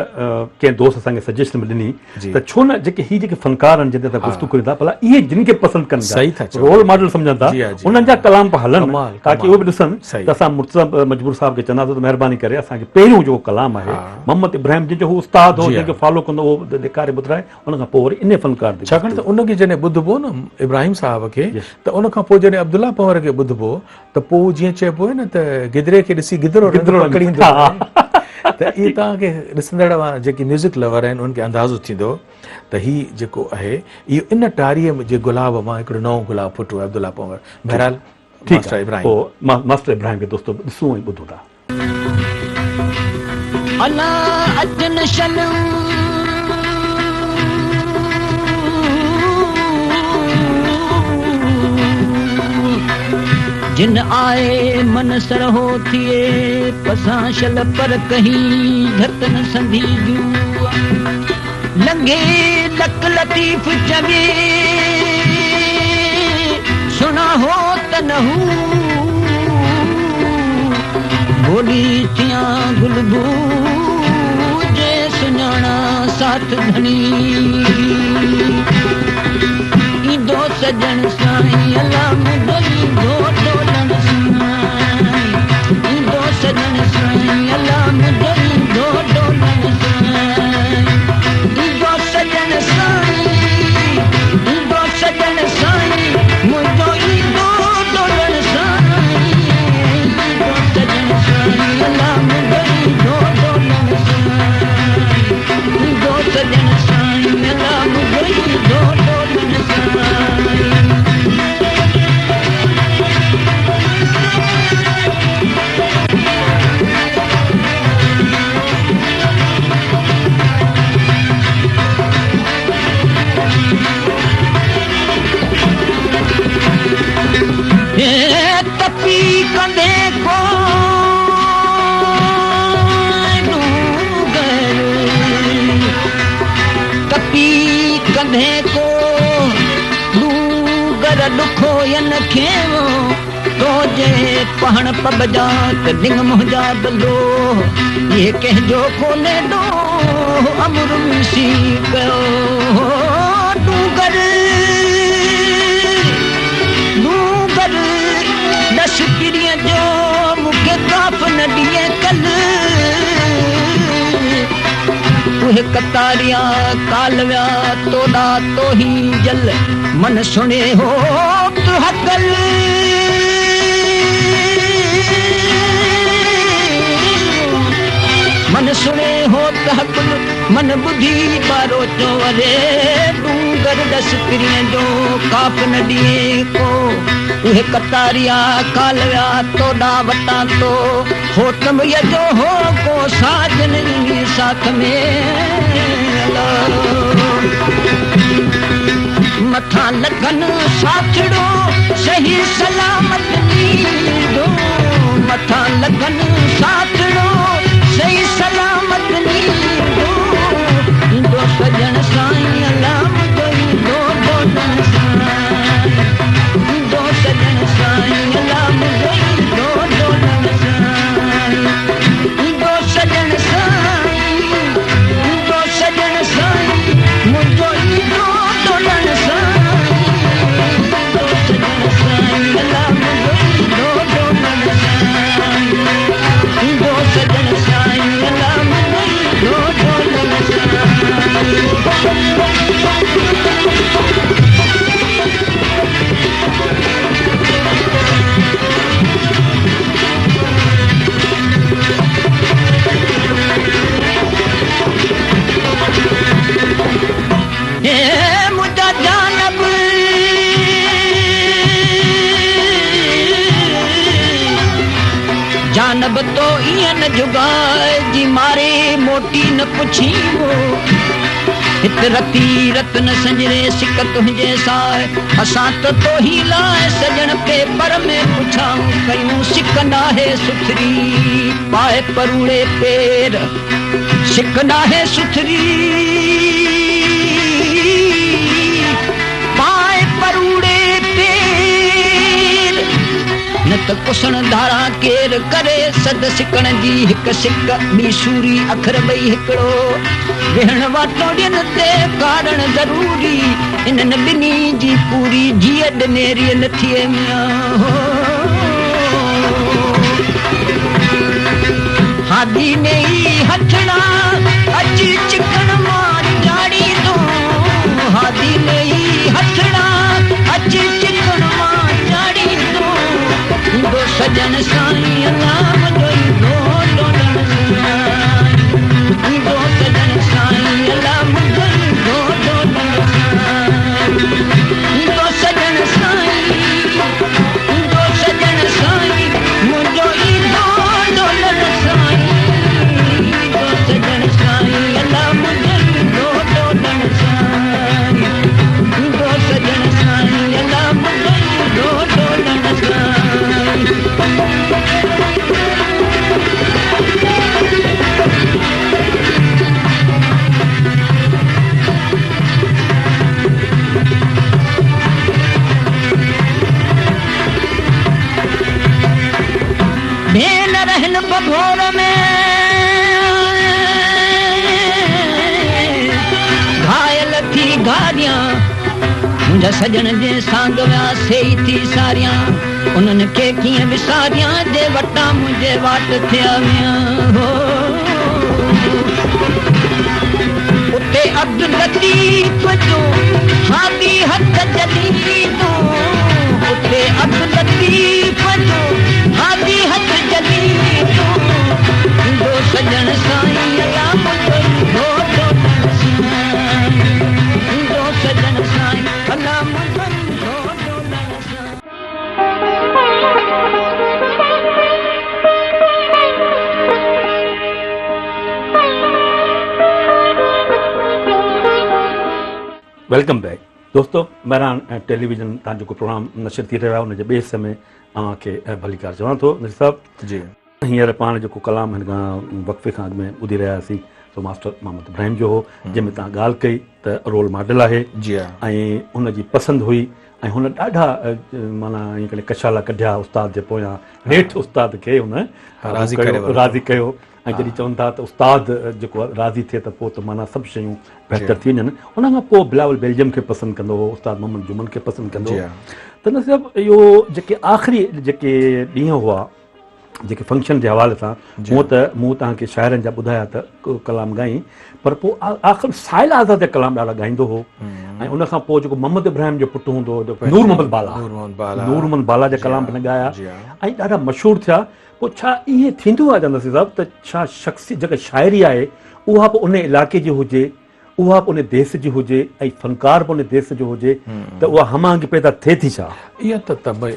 ڪنهن دوست اسان کي سجيشن به ڏني ته ڇو نه جيڪي هي جيڪي فنڪار آهن جن تي اسان گفتگو ڪريون ٿا ڀلا اهي جن کي پسند ڪن ٿا، رول ماڊل سمجهن ٿا، انهن جا ڪلام به هلن تاڪه اهي به ڏسن. ته اسان مرتضيٰ مجبور صاحب کي چونداسين ته مهرباني ڪري اسان کي پهريون جيڪو ڪلام آهي محمد ابراهيم جن جو هو استاد هو، جنهن کي فالو ڪندو هو، اهو ڏيکاري ٻڌرائي، ان کان پوء وري انهي فنڪار تي. ڇاڪاڻ ته ان کي جڏهن ٻڌبو نه ابراهيم صاحب کي ته ان کان پوء جڏهن عبدالله پنهور کي ٻڌبو ته پوء جيئن چئبو آهي نه ته گدري کي ڏسي گدرو رنگ پڪڙيندو آهي، ته اهي توهان کي ڏسندڙ جيڪي ميوزڪ لور آهن انهن کي اندازو ٿيندو ته هي جيڪو آهي اهو ان ٽاريء جي گلاب مان هڪڙو نئون گلاب ڦٽو آهي عبدالله پنهور. بهرحال ماسٽر ابراهيم. پوء ماسٽر ابراهيم کي دوستو ڏسون ۽ ٻڌون ٿا. الا اچن شل جن آء من سرهو ٿئي، پسان شل پر ڪهين جهت نه سنڌي جوء، لنگهي لڪ لطيف چوي، سڻا هو ته نه هو، ٻولي ٿيان گل بو، جي سڃاڻان ساٿ ڌڻي. ايندو سڄڻ سائين الا منهنجو ايندو ڍولڻ سائين، ايندو سڄڻ سائين الا منهنجو ايندو ڍولڻ سائين، ايندو سڄڻ سائين، ايندو سڄڻ سائين منهنجو ايندو ڍولڻ سائين، ايندو سڄڻ سائين الا منهنجو ايندو ڍولڻ سائين، ايندو سڄڻ سائين الا منهنجو ايندو ڍولڻ سائين. تپي ڪندي ڪو ڏونگر، تپي ڪندي ڪو ڏونگر ڏکو ين کيو، تو جي پهڻ پٻ جا ته ڏنگ منهنجا بلو، اهي ڪنهن جو ڪونهي ڏوهه، امر ويسي ڪيو. ڏونگر ڏونگر ڏس پرينء جو، مون کي ڪاف نه ڏينء ڪل، اهي قطاريا ڪال ويا، توڏا توهين جل، من سڻي هوت هڪل. من سڻي هوت هڪل، من ٻڌي ٻاروچو وري، ڏونگر ڏس پرينء جو، ڪاف نه ڏيين ڪو. اهي قطاريا ڪال ويا، توڏا وٽان تو، هوت مئي جو هو ڪو، ساجن ايندي ساٿ ۾. مٿان لکن ساٿڙو، صحيح سلامت نيندو، مٿان لکن ساٿڙو، صحيح سلامت نيندو، ايندو سڄڻ سائين الله منهنجو ايندو ڍولڻ سائين، ايندو سڄڻ سائين الله منهنجو ايندو ڍولڻ سائين، ايندو سڄڻ سائين، ايندو سڄڻ سائين منهنجو. نبتو ايئن نه جهڳاء، جي ماري موٽي نه پڇينبو. هت رتي رت نه سنجري، سڪ تنهنجي ساء، اسان ته توهين لاء سڄڻ پيپر ۾ پڇائون ڪيون، سڪ ناهي سٿري، پائي پروڙي پير، سڪ ناهي سٿري، پائي پروڙي پير. نه ته ڪسڻ ڌاران ڪير ڪري سڌ سڪڻ جي هڪ سڪ ٻي سوري اکر ٻئي هڪڙو ويهڻ واٽوڙين تي ڪارڻ ضروري انهن ٻنهي جي پوري جيء ڏنيريء نه ٿئي ميان هو هادي نيئي هٿڙا اچ چڪڻ مان چاڙهيندو هادي نيئي هٿڙا اچ چڪڻ مان چاڙهيندو ايندو سڄڻ سائين الله منهنجو ايندو ڊوڙڻ سائين ايندو سڄڻ سائين الله منهنجو ايندو ڊوڙڻ سائين ايندو سڄڻ سائين ايندو سڄڻ سائين منهنجو ايندو ڊوڙڻ سائين ايندو سڄڻ سائين الله منهنجو ايندو ڊوڙڻ سائين ايندو سڄڻ سائين الله منهنجو ايندو ڊوڙڻ سائين. ڀينر هن ڀنڀور ۾، گهايل ٿي گهاريان. منهنجا سڄڻ جنهن سانگ ويا، سي ئي ٿي ساريان. انهن کي ڪيئن وساريان، جي وٽان منهنجي واٽ ٿيا ويا. هو اتي عبداللطيف جو هادي هٿ جهليندو، اتي عبداللطيف جو هادي هٿ جهليندو، ايندو سڄڻ سائين الله منهنجو ايندو ڍولڻ سائين، ايندو سڄڻ سائين الله منهنجو ايندو ڍولڻ سائين. Welcome back دوستو مهراڻ ٽيليويزن تان جيڪو پروگرام نشر ٿي رهيو آهي ان جي ٻئي حصي ۾ اوهان کي ڀليڪار چوان ٿو نصير صاحب جي هينئر پاڻ جيڪو ڪلام هن کان وقفي کان اڳ ۾ ٻڌي رهيا هئاسين سو ماسٽر محمد ابراهيم جو هو جنهن ۾ توهان ڳالهه ڪئي ته رول ماڊل آهي جي ها ۽ هن جي پسند هئي ۽ هن ڏاڍا معنيٰ ائين ڪري ڪشالا ڪڍيا استاد جي پويان نيٺ استاد کي هن راضي ڪيو راضي ڪيو ۽ جڏهن چون ٿا ته استاد جيڪو راضي ٿئي ته پوء ته معنيٰ سڀ شيون بهتر ٿي وڃن ان کان پوء بلاول بيلجيم کي پسند ڪندو هو استاد محمد جمن کي پسند ڪندو هو ته نه صرف اهو جيڪي آخري جيڪي ڏينهن هئا جيڪي فنڪشن جي حوالي سان هونء ته مون توهان کي شاعرن جا ٻڌايا ته ڪلام ڳائين پر پوء آخر سائل آزاد جا ڪلام ڏاڍا ڳائيندو هو ۽ ان کان پوء جيڪو محمد ابراهيم جو پٽ هوندو هو نور محمد بالا نور محمد بالا جا ڪلام به هن ڳايا ۽ ڏاڍا مشهور ٿيا پوء ڇا ائين ٿيندو آهي جان نصير صاحب ته ڇا شخصي جيڪا شاعري آهي اها به ان علائقي جي هجي اها به ان ديس جي هجي ۽ فنڪار به ان ديس جو هجي ته اها هم آهنگي پيدا ٿئي ٿي ڇا؟ اها ته طبعي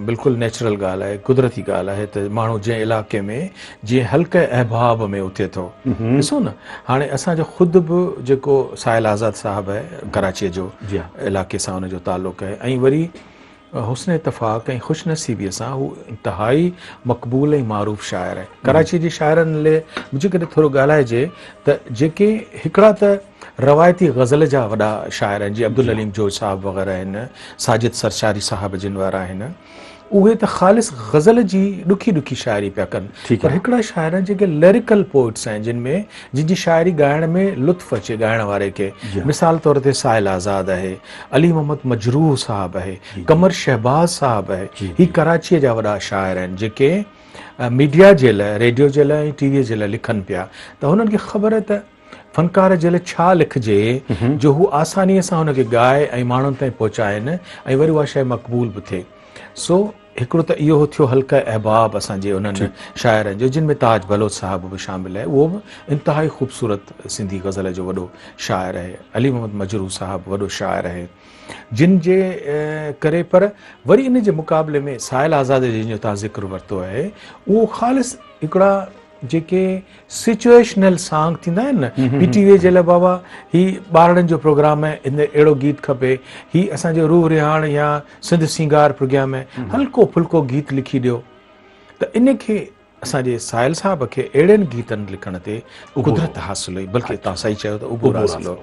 بلڪل نيچرل ڳالهه آهي، قدرتي ڳالهه آهي ته ماڻهو جنهن علائقي ۾ جنهن حلقه احباب ۾ اٿي ٿو ڏسو نه هاڻي اسان جو خود به جيڪو ساحل آزاد صاحب آهي ڪراچيء جو علائقي سان ان جو تعلق آهي ۽ وري حسن اتفاق ۽ خوش نصيبيء سان هو انتهائي مقبول ۽ معروف شاعر آهي. ڪراچيء جي شاعرن لئه جيڪڏهن ٿورو ڳالهائجي ته جيڪي هڪڙا ته روايتي غزل جا وڏا شاعر آهن جيئن عبدالعليم جوش صاحب وغيره آهن، ساجد سرشاري صاحب جن وارا آهن، اهي ته خالص غزل جي ڏکي ڏکي شاعري پيا ڪن پر هڪڙا شاعر آهن جيڪي ليريڪل پوئٽس آهن جن ۾ جن جي شاعري ڳائڻ ۾ لطف اچي ڳائڻ واري کي مثال طور تي سائل آزاد آهي، علي محمد مجروح صاحب آهي، قمر شهباز صاحب آهي، هي ڪراچيء جا وڏا شاعر آهن جيڪي ميڊيا جي لاء ريڊيو جي لاء ۽ ٽي ويء جي لاء لکن پيا ته هنن کي خبر آهي ته فنڪار جي لاء ڇا لکجي جو هو آسانيء سان هن کي ڳائي ۽ ماڻهن تائين پهچائن ۽ وري اها شيء مقبول به ٿئي سو هڪڙو ته اهو ٿيو حلقه احباب اسان جي انهن شاعرن جو جن ۾ تاج بلوچ صاحب به شامل آهي اهو به انتهائي خوبصورت سنڌي غزل جو وڏو شاعر آهي علي محمد مجروح صاحب وڏو شاعر آهي جن جي ڪري پر وري ان جي مقابلي ۾ ساحل آزاد جنهن جو توهان ذڪر ورتو آهي اهو خالص هڪڙا جيڪي سچوئيشنل سانگ ٿيندا آهن نه پي ٽي وي جي لاء بابا هي ٻارڙن جو پروگرام آهي ان اهڙو گيت کپي هي اسان جو روح رهاڻ يا سنڌ سينگار پروگرام آهي هلڪو ڦلڪو گيت لکي ڏيو ته ان کي اسان جي ساحل صاحب کي اهڙن گيتن لکڻ تي قدرت حاصل هئي بلڪه توهان صحيح چيو ته عبور حاصل هو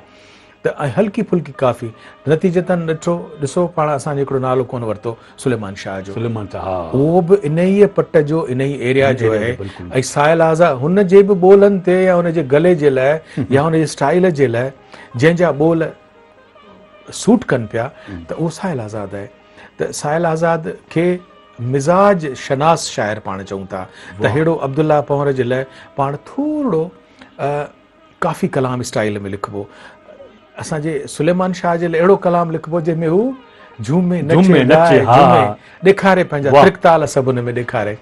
ته ۽ هلڪي ڦلڪي ڪافي نتيجتن ڏٺو ڏسو پاڻ اسان جو هڪڙو نالو ڪونه ورتو سليمان شاهه جو سليمان شاهه ها اهو به انهيء پٽ جو انهيء ايريا جو آهي ۽ ساحل آزاد هن جي به ٻولن تي يا هن جي گلي جي لاء يا هن جي اسٽائيل جي لاء جنهن جا ٻول سوٽ ڪن پيا ته اهو ساحل آزاد آهي ته ساحل آزاد کي مزاج شناس شاعر پاڻ چئون ٿا ته ههڙو عبدالله پنهور جي لاء پاڻ ٿورڙو ڪافي ڪلام اسٽائيل ۾ لکبو اسان جي سليمان شاهه جي لاء اهڙو ڪلام لکبو جنهن ۾ هو جهومي نچي ڳائي جهومي ڏيکاري پنهنجا ترڪ تال سڀ ان ۾ ڏيکاري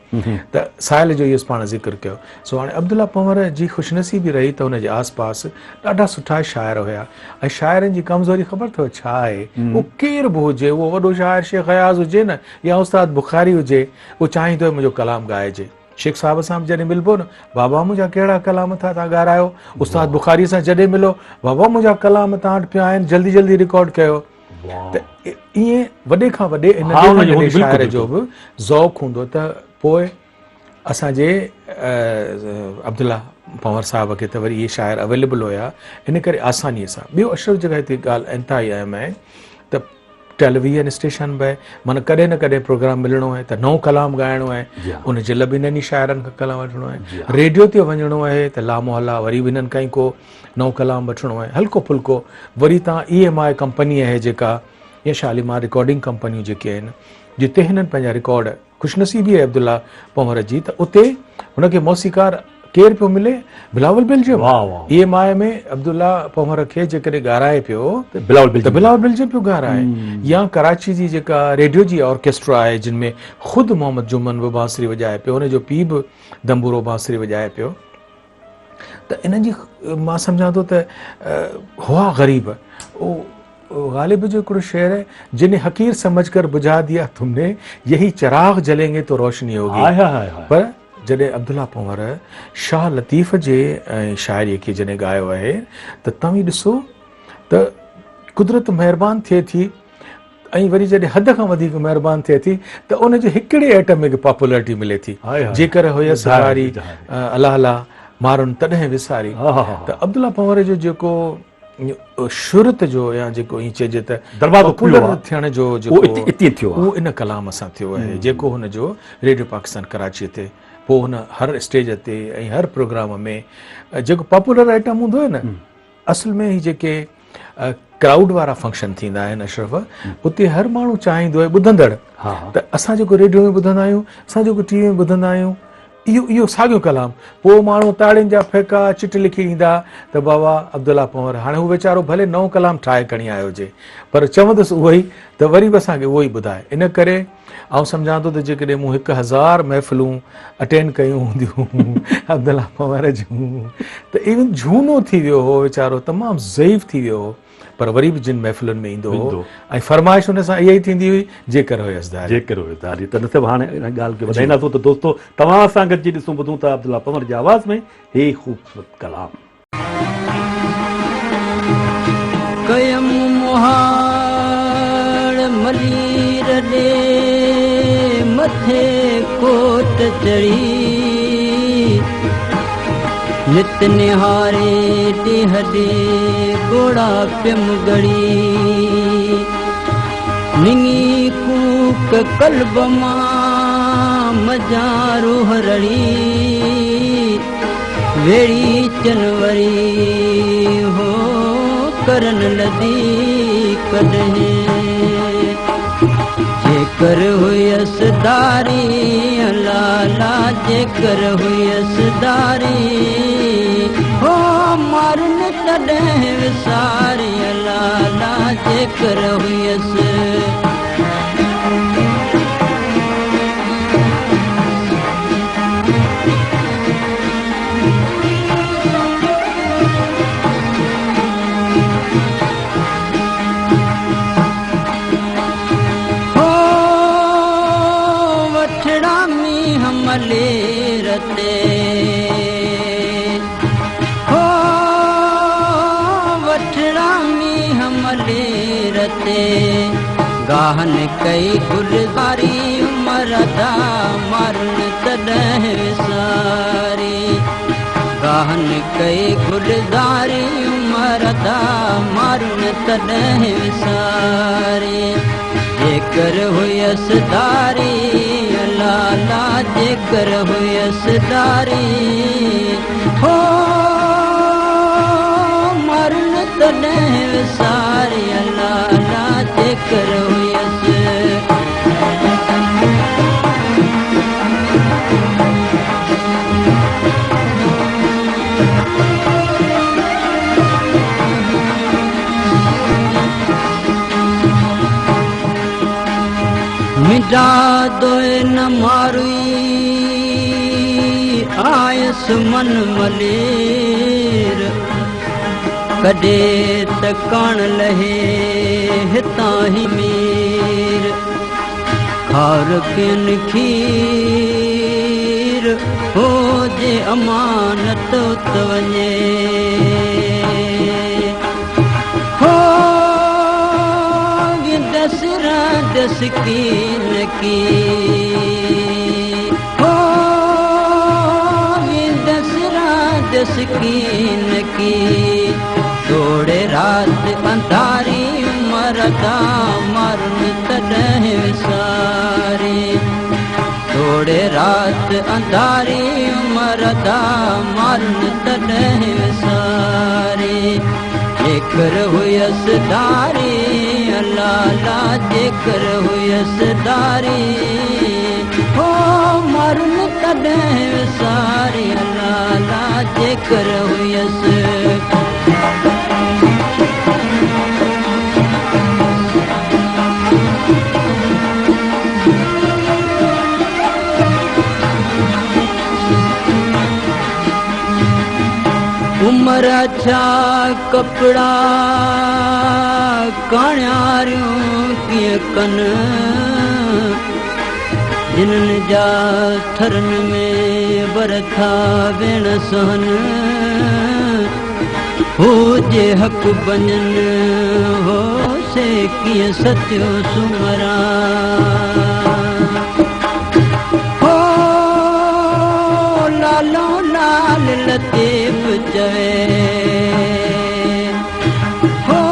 ته ساحل جو اهو پاڻ ذڪر ڪيو سو هاڻي عبدالله پنهور جي خوش نصيبي رهي ته ان جي آس پاس ڏاڍا سٺا شاعر هيا ۽ شاعرن جي ڪمزوري خبر اٿو ڇا آهي اهو ڪير به هجي اهو وڏو شاعر شيخ اياز هجي نه يا استاد بخاري هجي اهو چاهيندو آهي منهنجو ڪلام ڳائجي شيخ صاحب سان به جڏهن ملبو نه بابا منهنجا ڪهڙا ڪلام ٿا تان ڳارايو استاد بخاري سان جڏهن ملو بابا منهنجا ڪلام تان وٽ پيا آهن جلدي جلدي رڪارڊ ڪيو ته ائين وڏي کان وڏي ۽ ننڍي کان ننڍي شاعر جو به ذوق هوندو ته پوء اسان جي عبدالله پنهور صاحب کي ته وري اهي شاعر اويليبل هيا ان ڪري آساني سان ٻيو اشرف جيڪا هتي ڳالهه انتهائي اهم آهي ته ٽيليويزن اسٽيشن به معنيٰ ڪڏهن نه ڪڏهن پروگرام ملڻو آهي ته نئون ڪلام ڳائڻو آهي ان جي لاء به انهن ئي شاعرن کان ڪلام وٺڻو آهي ريڊيو تي وڃڻو آهي ته لامحالا وري به انهن کان ئي ڪو نئون ڪلام وٺڻو آهي هلڪو ڦلڪو وري تان اي ايم I company آهي جيڪا يا شاليمار رڪارڊنگ ڪمپنيون جيڪي آهن جتي هنن پنهنجا رڪارڊ خوش نصيبي آهي عبدالله پنهور جي ته اتي هن کي موسيقار ڪير پيو ملي بلاول بلجيم اي ايم I ۾ Abdullah Panhwar کي جيڪڏهن ڳارائي پيو ته بلاول بلجيم پيو ڳارائي يا ڪراچي جي جيڪا ريڊيو جي آرڪيسٽرا آهي جن ۾ خود محمد جمن به بانسري وڄائي پيو هن جو پيء به دنبورو بانسري وڄائي پيو ته انهن جي مان سمجهان ٿو ته هئا غريب او غالب جو هڪڙو شعر آهي جنهن حقير سمجھ ڪر بجھا ديا تم ني يهي چراغ جلين گي تو روشني هوگي پر جڏهن عبدالله پنهور شاهه لطيف جي شاعري کي جڏهن ڳايو آهي ته توهين ڏسو ته قدرت مهربان ٿئي ٿي ۽ وري جڏهن حد کان وڌيڪ مهربان ٿئي ٿي ته ان جي هڪڙي ائٽم کي پاپولرٽي ملي ٿي جيڪر هيس هاري الله الله مارن تڏهن وساري ته عبدالله پنهور جو جيڪو شهرت جو يا جيڪو ائين چئجي ته دروازو پاپولر ٿيڻ جو جيڪو اتي ٿيو اهو ان ڪلام سان ٿيو آهي جيڪو هن جو ريڊيو پاڪستان ڪراچي تي پوء هن هر اسٽيج تي ۽ هر پروگرام ۾ جيڪو پاپولر آئٽم هوندو آهي نه اصل ۾ هي جيڪي ڪرائوڊ وارا فنڪشن ٿيندا آهن اشرف اتي هر ماڻهو چاهيندو آهي ٻڌندڙ ته اسان جيڪو ريڊيو ۾ ٻڌندا آهيون اسان جيڪو ٽي وي ۾ ٻڌندا آهيون اهو اهو ساڳيو ڪلام پوء ماڻهو تاڙين جا ڦيڪا چٽ لکي ايندا ته بابا عبدالله پنهور هاڻي هو ويچارو ڀلي نئون ڪلام ٺاهي کڻي آيو هجي پر چوندس اهو ئي ته وري به اسان کي اهو ئي ٻڌائي ان ڪري آئون سمجهان ٿو ته جيڪڏهن مون 1000 محفلون اٽينڊ ڪيون هونديون عبدالله پنهور جون ته ايون جهونو ٿي ويو هو ويچارو تمام ضعيف ٿي ويو هو پر وري به جن محفلن ۾ ايندو هو ۽ فرمائش ان سان اها ئي ٿيندي هئي جيڪر هيس ڌاري جيڪر هيس ڌاري ته نصيب هاڻي ان ڳالهه کي وڌائينداسون ته دوستو توهان سان گڏجي ڏسون ٻڌون ٿا عبدالله پنهور جي آواز ۾ هي خوبصورت ڪلام. ڪيم مهاڙ ملير ڏي مٿي ڪوٽ چڙهي نت نهاري ڏيهه ڏي ڳوڙها پيم ڳڙي نڱي ڪوڪ قلب مان مجان روح رڙي ويڙهي چن وري هو ڪرن لڌي ڪڏهن جيڪر هيس داري لالا جيڪر هيس داري هو مارن تڏهن وساري لالا جيڪر هيس. گاهن ڪئي گلزاري عمر ادا مارن تڏهن وساري. گاهن ڪئي گلزاري عمر ادا مارن تڏهن وساري. جيڪر هيس ڌاري لالا جيڪر هيس ڌاري. هو مارن تڏهن وساري لالا جيڪر هيس. منهنجا دوئي نه ماروئي آيس من ملير ڪڏي ته ڪاڻ لهي هتان هي مير کار پين کير هو جي امانت ات وڃي هو ويندس رهندس ڪين ڪي هو ويندس رهندس ڪين ڪي توڙي رات انڌاري عمر دا مارن تڏهن وساري توڙي رات انڌاري عمر دا مارن تڏهن وساري جيڪر هيس ڌاري لالا جيڪر هيس ڌاري هو مارن تڏهن وساري لالا جيڪر هيس. عمر اڇا ڪپڙا ڪاڻياريون ڪيئن ڪن، جنھن جا ٿرن ۾ ور ٿا ويڻ سهن، هو جي حق بنجن هو سي ڪيئن ستيو سومرا. هو لالو لال لطيف چوي هو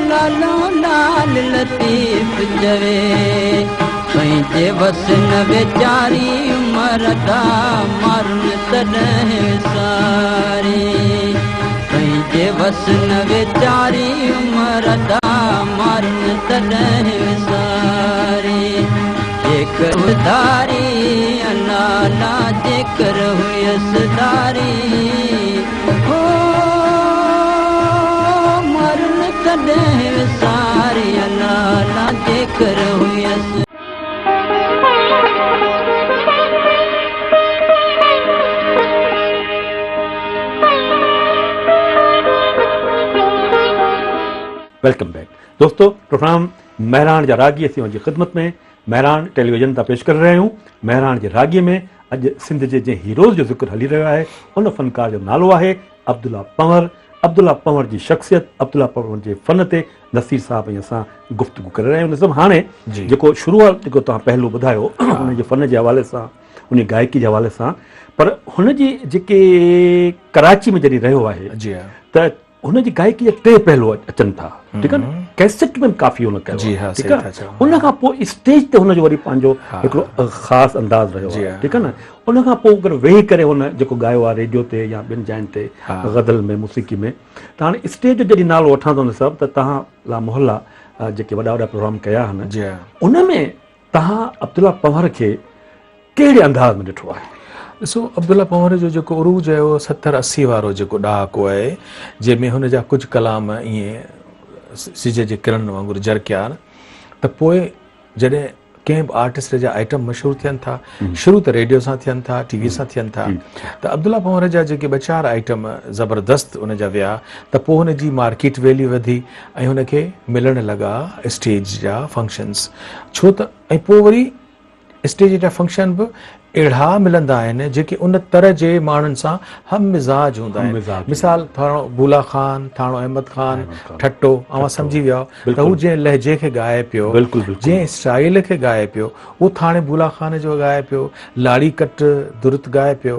لالو لال لطيف چوي پنهنجي وس نه ويچاري عمر دا مارن تڏهن وساري پنهنجي وس نه ويچاري عمر دا مارن تڏهن وساري جيڪر ڌاري لالا جيڪر هيس ڌاري هو مارن تڏهن وساري لالا جيڪر هيس. Welcome back دوستو پروگرام مهراڻ جا راڳي اسين اوهان جي خدمت ۾ مهراڻ ٽيليويزن تان پيش ڪري رهيا آهيون مهراڻ جي راڳي ۾ اڄ سنڌ جي جنهن هيروز جو ذڪر هلي رهيو آهي ان فنڪار جو نالو آهي عبدالله پنهور عبدالله پنهور جي شخصيت عبدالله پنهور جي فن تي نصير صاحب ۽ اسان گفتگو ڪري رهيا آهيون نظم هاڻي جيڪو شروعات جيڪو توهان پهلو ٻڌايو ان جي فن جي حوالي سان ان جي گائڪي جي حوالي سان پر هن جي جيڪي ڪراچي ۾ جڏهن رهيو آهي ته هن جي گائڪي جا ٽي پهلو اچن ٿا ٺيڪ آهي نه ڪيسٽ ۾ ڪافي هن ڪيو جي ها ٺيڪ آهي ان کان پوء اسٽيج تي هن جو وري پنهنجو هڪڙو خاص انداز رهيو آهي ٺيڪ آهي نه ان کان پوء اگر ويهي ڪري هن جيڪو ڳايو آهي ريڊيو تي يا ٻين جاين تي غزل ۾ موسيقي ۾ ته هاڻي اسٽيج جو جڏهن نالو وٺان ٿو صاحب ته تهان لا محلا جيڪي وڏا وڏا پروگرام ڪيا آهن ان ۾ تهان عبدالله پنهور کي ڪهڙي انداز ۾ ڏٺو آهي؟ ڏسو عبدالله پنهور جو جيڪو عروج آهي اهو ستر 80 وارو جيڪو ڏهاڪو آهي جنهن ۾ هن جا ڪجهه ڪلام ائين سج جي ڪرڻن وانگر جرڪيا ته پوء جڏهن ڪنهن به آرٽسٽ جا آئٽم مشهور ٿين ٿا شروع ته ريڊيو سان ٿين ٿا ٽي وي سان ٿين ٿا ته عبدالله پنهور جا جيڪي ٻه چار آئٽم زبردست ان جا ويا ته پوء هن جي مارڪيٽ ويليو وڌي ۽ هن کي ملڻ لڳا اسٽيج جا فنڪشنس ڇو ته ۽ پوء وري اسٽيج جا فنڪشن به اهڙا ملندا آهن جيڪي ان تر جي ماڻهن سان هم مزاج هوندا آهن. مثال ٿاڻو بولا خان، ٿاڻو احمد خان، ٺٽو، اوهان سمجهي ويا ته هو جنهن لهجي کي ڳائي پيو، جنهن اسٽائيل کي ڳائي پيو، اهو ٿاڻي بولا خان جو ڳائي پيو، لاڙي ڪٽ درت ڳائي پيو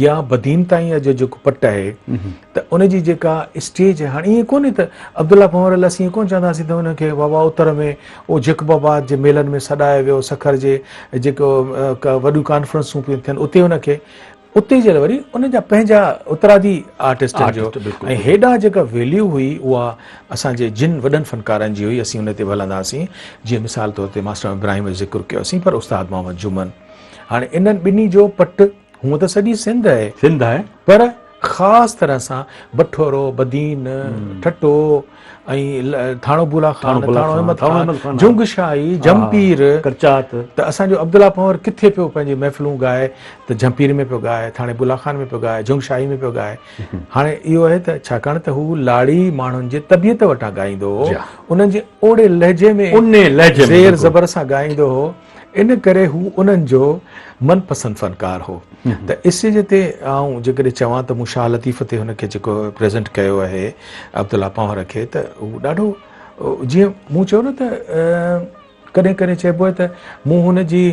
يا بدين تائين جو جيڪو پٽ آهي ته ان جي جيڪا اسٽيج آهي هاڻي ائين ڪونهي ته عبدالله پنهور لاء اسين ائين ڪونه چونداسين ته ان کي بابا اتر ۾ اهو جيڪب آباد جي ميلن ۾ سڏايو ويو سکر جي جيڪو وڏيون ڪانفرنسون پيون ٿين اتي ان کي اتي جي وري ان جا پنهنجا اترادي آرٽسٽن جو ۽ هيڏانهن جيڪا ويليو هئي اها اسان جي جن وڏن فنڪارن جي هئي اسين ان تي به هلنداسين جيئن مثال طور تي ماسٽر ابراهيم جو ذڪر ڪيوسين پر استاد محمد جمن هاڻي انهن ٻنهي جو پٽ هونء ته سڄي سنڌ آهي سنڌ آهي پر خاص طرح سان بٺورو، بدين، ٺٽو ۽ ٿاڻو بولا خان، ٿاڻو احمد خان، جنگ شاهي، جهمپير، ڪرچات ته اسان جو عبدالله پنهور ڪٿي پيو پنهنجي محفلون ڳائي ته جهمپير ۾ پيو ڳائي، ٿاڻي بولا خان ۾ پيو ڳائي، جنگ شاهي ۾ پيو ڳائي. هاڻي اهو آهي ته ڇاڪاڻ ته هو لاڙي ماڻهن جي طبيعت وٽان ڳائيندو هو، انهن جي اوڙي لهجي ۾ زير زبر سان ڳائيندو هو. ان ڪري هو انهن جو من پسند فنڪار هو ته اسٽيج تي آئون جيڪڏهن چوان ته مون شاهه لطيف تي هن کي جيڪو پريزنٽ ڪيو آهي عبدالله پنهور کي ته هو ڏاڍو جيئن مون چيو نه ته ڪڏهن ڪڏهن چئبو آهي ته مون هن جي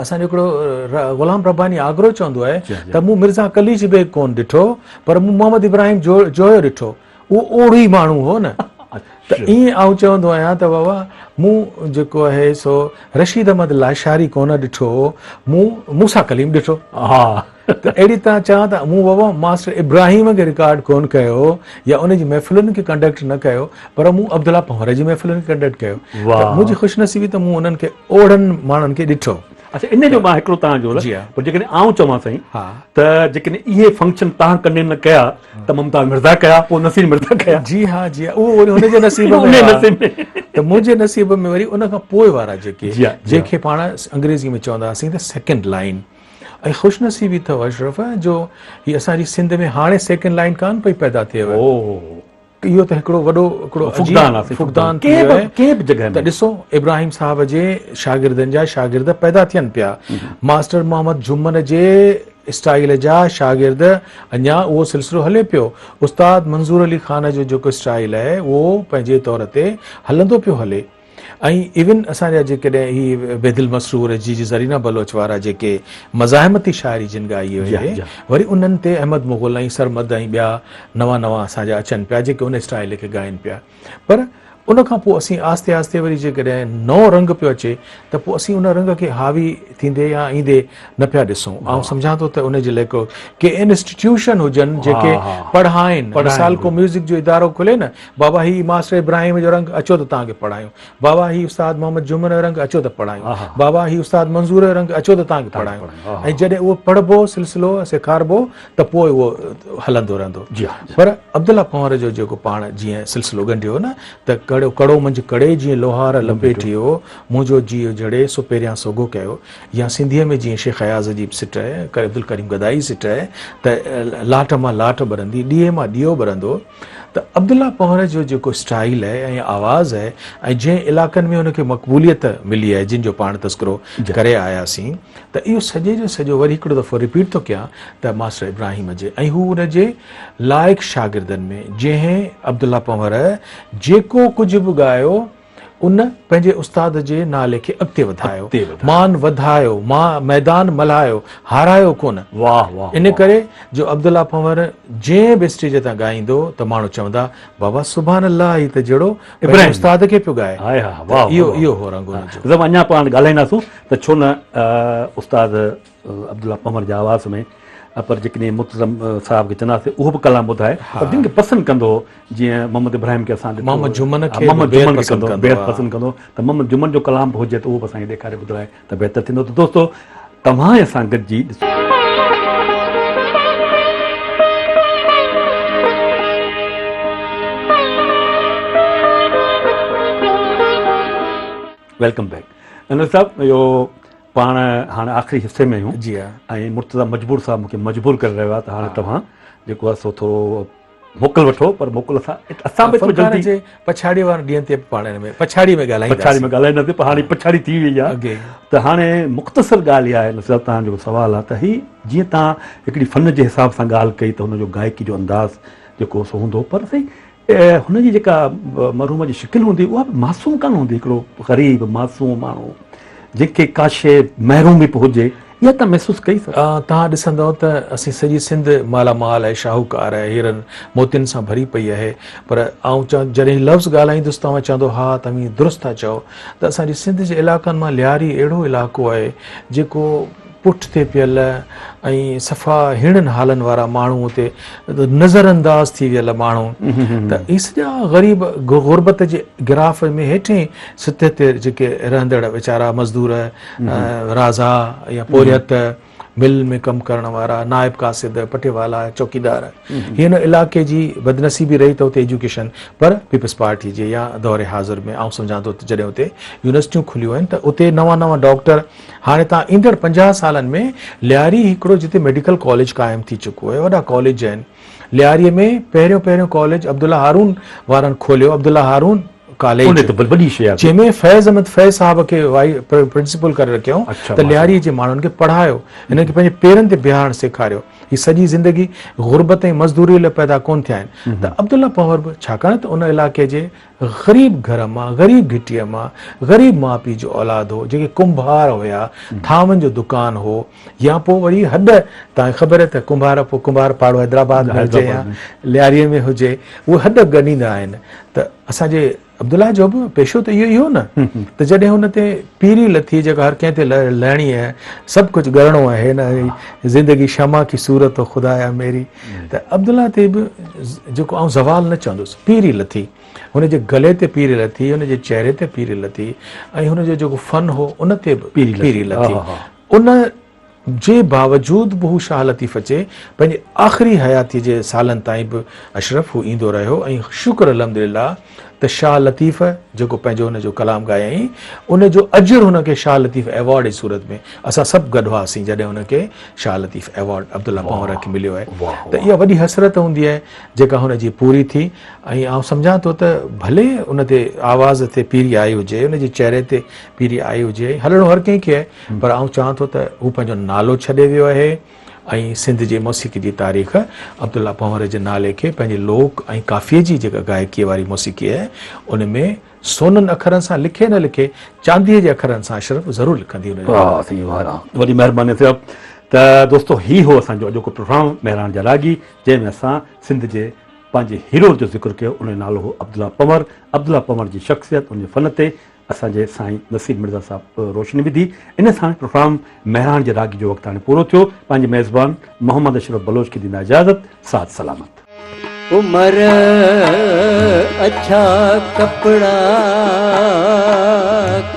اسان جو هڪڙو غلام رباني آگرو چوندو آهي ته مون مرزا قليچ بيگ ڪون ڏٺو پر مون محمد ابراهيم جويو ڏٺو اهو اوڙو ئي ماڻهو هو نه ته ائين آئون چوندو آهيان ته بابا مون جيڪو آهي سو رشيد احمد لاشاري ڪونه ڏٺو مون موسيٰ ڪليم ڏٺو ها ته اهڙي طرح چوان ته مون بابا ماسٽر ابراهيم کي رڪارڊ ڪونه ڪيو يا ان جي محفلن کي ڪنڊڪٽ نه ڪيو پر مون عبدالله پنهور جي محفلن کي ڪنڊڪٽ ڪيو ته منهنجي خوش نصيبي ته مون انهن کي اوڙن ماڻهن کي ڏٺو. اڇا ان جو مان هڪڙو تان جو پر جيڪڏهن آئون چوان سائين ته جيڪڏهن اهي فنڪشن تان ڪڏهن نه ڪيا ته ممتاز مرزا ڪيا پوء نصير مرزا ڪيا. جي ها جي ها اهو وري هن جي نصيب ۾ آ ته منهنجي نصيب ۾ وري ان کان پوء وارا جيڪي جنهن کي پاڻ انگريزي ۾ چوندا هئاسين ته سيڪنڊ لائين ۽ خوش نصيبي اٿو اشرف جو هي اسان جي سنڌ ۾ هاڻي سيڪنڊ لائين ڪانه پئي پيدا ٿئي اهو ته هڪڙو وڏو هڪڙو فقدان آهي فقدان ٿي ويو آهي ڪنهن به جڳهه ته ڏسو ابراهيم صاحب جي شاگردن جا شاگرد پيدا ٿين پيا ماسٽر محمد جمن جي اسٽائيل جا شاگرد اڃا اهو سلسلو هلي پيو استاد منظور علي خان جو جيڪو اسٽائيل آهي اهو پنهنجي طور تي هلندو پيو هلي ۽ ايون اسان جا جيڪڏهن هي بيدل مسرور جي جي زرينا بلوچ وارا جيڪي مزاحمتي شاعري جن ڳائي هئي وري انهن تي احمد مغل ۽ سرمد ۽ ٻيا نوان نوان اسان جا اچن پيا جيڪي ان اسٽائيل کي ڳائن پيا پر ان کان پوء اسين آهستي آهستي وري جيڪڏهن نئون رنگ پيو اچي ته پوء اسين ان رنگ کي حاوي ٿيندي يا ايندي نه پيا ڏسون آئون سمجهان ٿو ته ان جي لاء ڪي انسٽيٽيوشن هجن جيڪي پڙهائن مثال ڪو ميوزڪ جو ادارو کلي نه بابا هي ماسٽر ابراهيم جو رنگ اچو ته توهان کي پڙهايون بابا هي استاد محمد جمن جو رنگ اچو ته پڙهايون بابا هي استاد منظور جو رنگ اچو ته توهان کي پڙهايون ۽ جڏهن اهو پڙهبو سلسلو سيکاربو ته پوء اهو هلندو رهندو پر عبدالله پنهور جو جيڪو پاڻ جيئن سلسلو ڳنڍيو نه ته ڪڙو ڪڙو منجهه ڪڙي جيئن لوهار لپيٽيو منهنجو جيء جڙي سو پهريان سوگهو ڪيو يا سنڌيء ۾ جيئن شيخ اياز جي سٽ آهي عبدالڪريم گدائي سٽ آهي ته لاٽ مان لاٽ ٻرندي ڏيئي مان ڏيئو ٻرندو ته عبدالله پنهور جو جيڪو اسٽائيل آهي ۽ آواز آهي ۽ جنهن علائقن ۾ هن کي مقبوليت ملي آهي جن جو پاڻ تذڪرو ڪري آياسين ته اهو سڄي جو سڄو وري هڪڙو دفعو رپيٽ ٿو ڪيان ته ماسٽر ابراهيم جي ۽ هو ان جي لائق شاگردن ۾ جنهن عبدالله پنهور جيڪو ڪجهه به ڳايو ان پنهنجي استاد جي نالي کي اڳتي وڌايو، مان وڌايو، مان ميدان ملهايو، هارايو ڪونه. ان ڪري جو عبدالله پنهور جنهن به اسٽيج تان ڳائيندو ته ماڻهو چوندا بابا سبحان الله هي ته جهڙو پنهنجي استاد کي پيو ڳائي. ته اهو اهو هو رنگ ان جو. زم اڃا پاڻ ڳالهائينداسون ته ڇو نه استاد عبدالله پنهور جي آواز ۾ پر جيڪڏهن مرتضيٰ صاحب کي چونداسين اهو به ڪلام ٻڌائي پر جن کي پسند ڪندو هو جيئن محمد ابراهيم کي اسان ڏٺو محمد جمن کي محمد جمن کي ڪندو بيحد پسند ڪندو ته محمد جمن جو ڪلام به هجي ته اهو به اسان کي ڏيکاري ٻڌرائي ته بهتر ٿيندو ته دوستو توهان ۽ اسان گڏجي ڏسو. Welcome back Anwar صاحب اهو پاڻ هاڻي آخري حصي ۾ آهيون جي ها ۽ مرتضيٰ مجبور صاحب مونکي مجبور ڪري رهيو آهي ته هاڻي توهان جيڪو آهي سو ٿورو موڪل وٺو پر موڪل اسان اسان به ايترو جلدي جي پڇاڙي وارن ڏينهن تي به پاڻ ان ۾ پڇاڙي ۾ ڳالهائينداسين. پڇاڙي ۾ ڳالهائينداسين پر هاڻي پڇاڙي ٿي وئي آهي ته هاڻي مختصر ڳالهه اها آهي نصير صاحب توهان جو سوال آهي ته هي جيئن توهان هڪڙي فن جي حساب سان ڳالهه ڪئي ته هن جو گائڪي جو انداز جيڪو سو هوندو پر سائين هن جي جيڪا مرحوم جي شڪل هوندي اها به معصوم ڪانه هوندي هڪڙو غريب معصوم ماڻهو جنهن کي ڪا شيء محرومي به هجي اها توهان محسوس ڪئي سر؟ توهان ڏسندؤ ته اسين سڄي سنڌ مالا مال آهي، شاهوڪار آهي، هيرن موتين سان ڀري پئي آهي پر آئون چوان جڏهن هي لفظ ڳالهائيندس توهان چوندو ها توهين درست ٿا چئو ته اسان جي سنڌ جي علائقن مان لياري اهڙو علائقو آهي جيڪو پٺ تي پيل ۽ صفا هيڻن حالن وارا ماڻهو اتي نظر انداز ٿي ويل ماڻهو ته اهي سڄا غريب غربت جي گراف ۾ هيٺين سطح تي جيڪي رهندڙ ويچارا مزدور رازا يا پورهيت، مل ۾ ڪم ڪرڻ وارا، نائب قاصد، پٽيوالا، چوڪيدار. هي هن علائقي جي بدنصيبي رهي ته اتي ايجوڪيشن پر پيپلز پارٽي جي يا دور حاضر ۾ آئون سمجهان ٿو ته جڏهن اتي يونيورسٽيون کليون آهن ته اتي نوان نوان ڊاڪٽر هاڻي تان ايندڙ 50 سالن ۾ لياري هڪڙو جتي ميڊيڪل ڪاليج قائم ٿي چڪو آهي وڏا ڪاليج آهن لياري ۾ پهريون پهريون ڪاليج عبدالله هارون وارن کوليو عبدالله هارون ڪاليج ان ته وڏي شيء آهي. جنهن ۾ فيض احمد فيض صاحب کي وائي پرنسپل ڪري رکيائون ته لياري جي ماڻهن کي پڙهايو هنن کي پنهنجي پيرن تي بيهارڻ سيکاريو هي سڄي زندگي غربت ۽ مزدوري لاء پيدا ڪونه ٿيا آهن ته عبدالله پنهور به ڇاڪاڻ ته ان علائقي جي غريب گهر مان غريب گهٽيء مان غريب ماء پيء جو اولاد هو جيڪي ڪنڀار هيا ٿانون جو دڪان هو يا پوء وري هڏ توهان کي خبر آهي ته ڪنڀار پوء ڪنڀار پاڙو حيدرآباد ۾ هجي يا لياري ۾ هجي اهي هڏ ڳنڍيندا آهن ته اسان جي عبدالله جو به پيشو ته اهو ئي هو نه ته جڏهن هن تي پيري لٿي جيڪا هر ڪنهن تي لهڻي آهي سڀ ڪجهه ڳرڻو آهي نه زندگي شمع ڪي صورت هو خدايا ميري ته عبدالله تي به جيڪو آئون زوال نه چوندس پيري لٿي هن جي گلي تي پيري لٿي هن جي چهري تي پيري لٿي ۽ هن جو جيڪو فن هو ان تي به پيري لٿي ان جي باوجود به هو شاهه لطيف چي پنهنجي آخري حياتيء جي سالن تائين به اشرف هو ايندو رهيو ۽ شڪر الحمدلله ته شاهه لطيف جيڪو پنهنجو هن جو ڪلام ڳايائين ان جو اجر هن کي شاهه لطيف ايوارڊ جي صورت ۾ اسان سڀ گڏ هئاسين جڏهن هن کي شاهه لطيف ايوارڊ عبدالله پنهور کي مليو آهي ته اها وڏي حسرت هوندي آهي جيڪا هن جي پوري ٿي ۽ آئون سمجهان ٿو ته ڀلي ان تي آواز تي پيري آئي هجي ان جي چهري تي پيري آئي هجي هلڻو هر ڪنهن کي آهي پر آئون چوان ٿو ته هو پنهنجو نالو ڇڏي ويو آهي ۽ سنڌ جي موسيقي جي تاريخ عبدالله پنهور جي نالي کي پنهنجي لوڪ ۽ ڪافيء جي جيڪا گائڪيء واري موسيقي آهي ان ۾ سونن اکرن سان لکي نه لکي چانديء جي اکرن سان اشرف ضرور لکندي ان جو نالو. واهه سائين واهه وڏي مهرباني صاحب ته دوستو هي هو اسان جو اڄوڪو پروگرام مهراڻ جا راڳي جنهن ۾ اسان سنڌ جي پنهنجي هيرو جو ذڪر ڪيو ان جو نالو هو عبدالله پنهور عبدالله پنهور جي شخصيت ان جي فن تي اسان جي سائين نصير مرزا صاحب روشني وڌي. ان ساڻ پروگرام مهراڻ جي راڳي جو وقت هاڻي پورو ٿيو. پنهنجي ميزبان محمد اشرف بلوچ کي ڏيندا اجازت. ساٿ سلامت. عمر اڇا ڪپڙا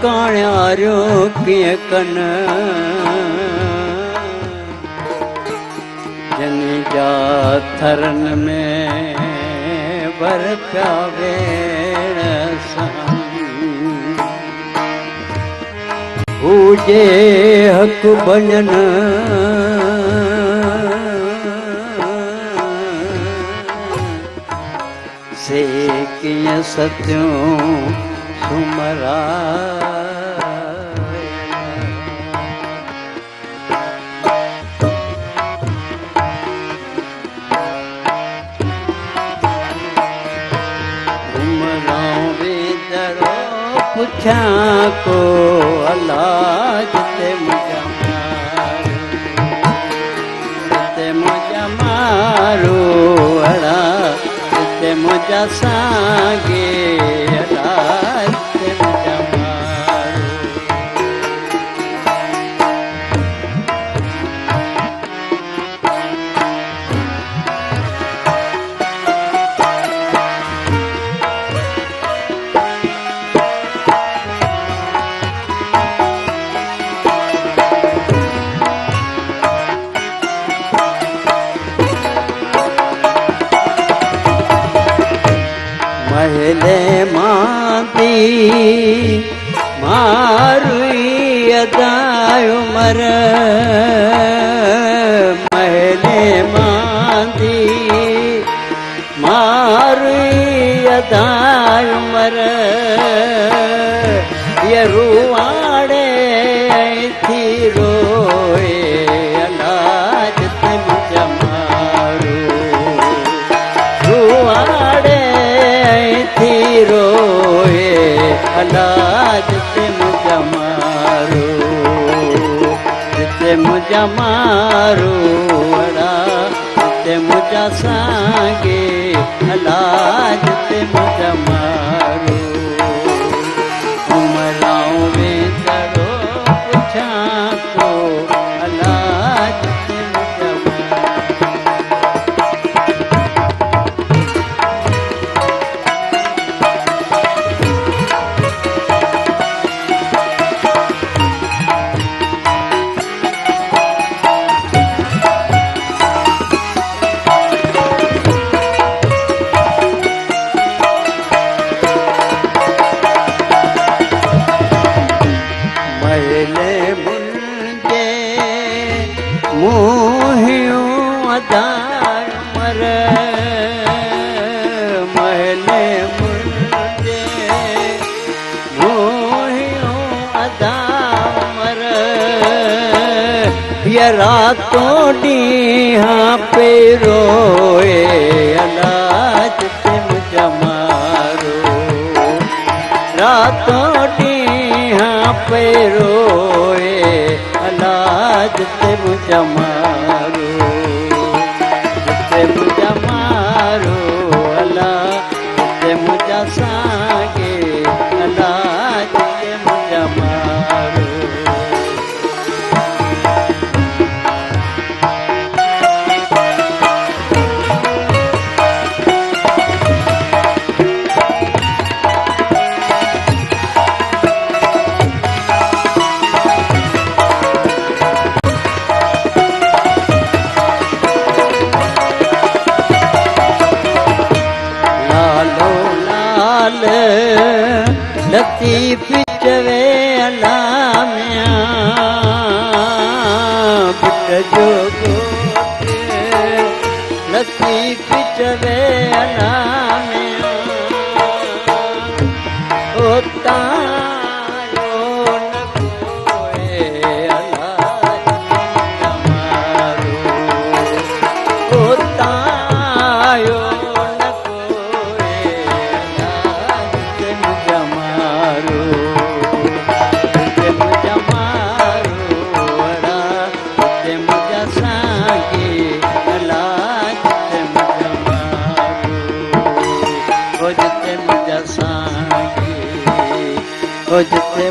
ڪاڻياريون ڪيئن ڪن جن جا ٿرن ۾ ور پيا ويڻ سهن. هو جي حق ڀڃن سي ڪيئن ستيون سومرا. عمران ويندڙو پڇان ڪو الله جتي منهنجا مارو جتي منهنجا مارو اڙا جتي منهنجا سانگي اڙا جتي منهنجا مارو. محلي ماندي ماروي ادا عمر محلي ماندي. ادا عمر هيء روئاڙي ۽ ٿي روئي الا جتي منهنجا مارو روئاڙي ۽ ٿي روئي الا جتي منهنجا مارو جتي منهنجا مارو اڙا جتي منهنجا سانگي الا جتي منهنجا مارو عمرائون ويندڙو پڇان ٿو الا جتي منهنجا مارو. مهل منهنجي موهيون ادا عمر مهل منهنجي موهيون ادا عمر هيء راتو ڏينهن پئي روئي الا جتي منهنجا مارو راتو ڏينهن پئي روئي الا جتي منهنجا مارو جتي منهنجا مارو الا جتي منهنجا سانگي الا جتي منهنجا مارو. لالو لال لطيف چوي الا ميان ڀٽ جو گهوٽ لطيف چوي الا ميان او تان آيو نه ڪوئي الا جي مارو او تان آيو نه ڪوئي الا جتي منهنجا مارو جتي منهنجا مارو اڙا جتي منهنجا سانگي الا جتي منهنجا مارو او جتي منهنجا سانگي او جتي.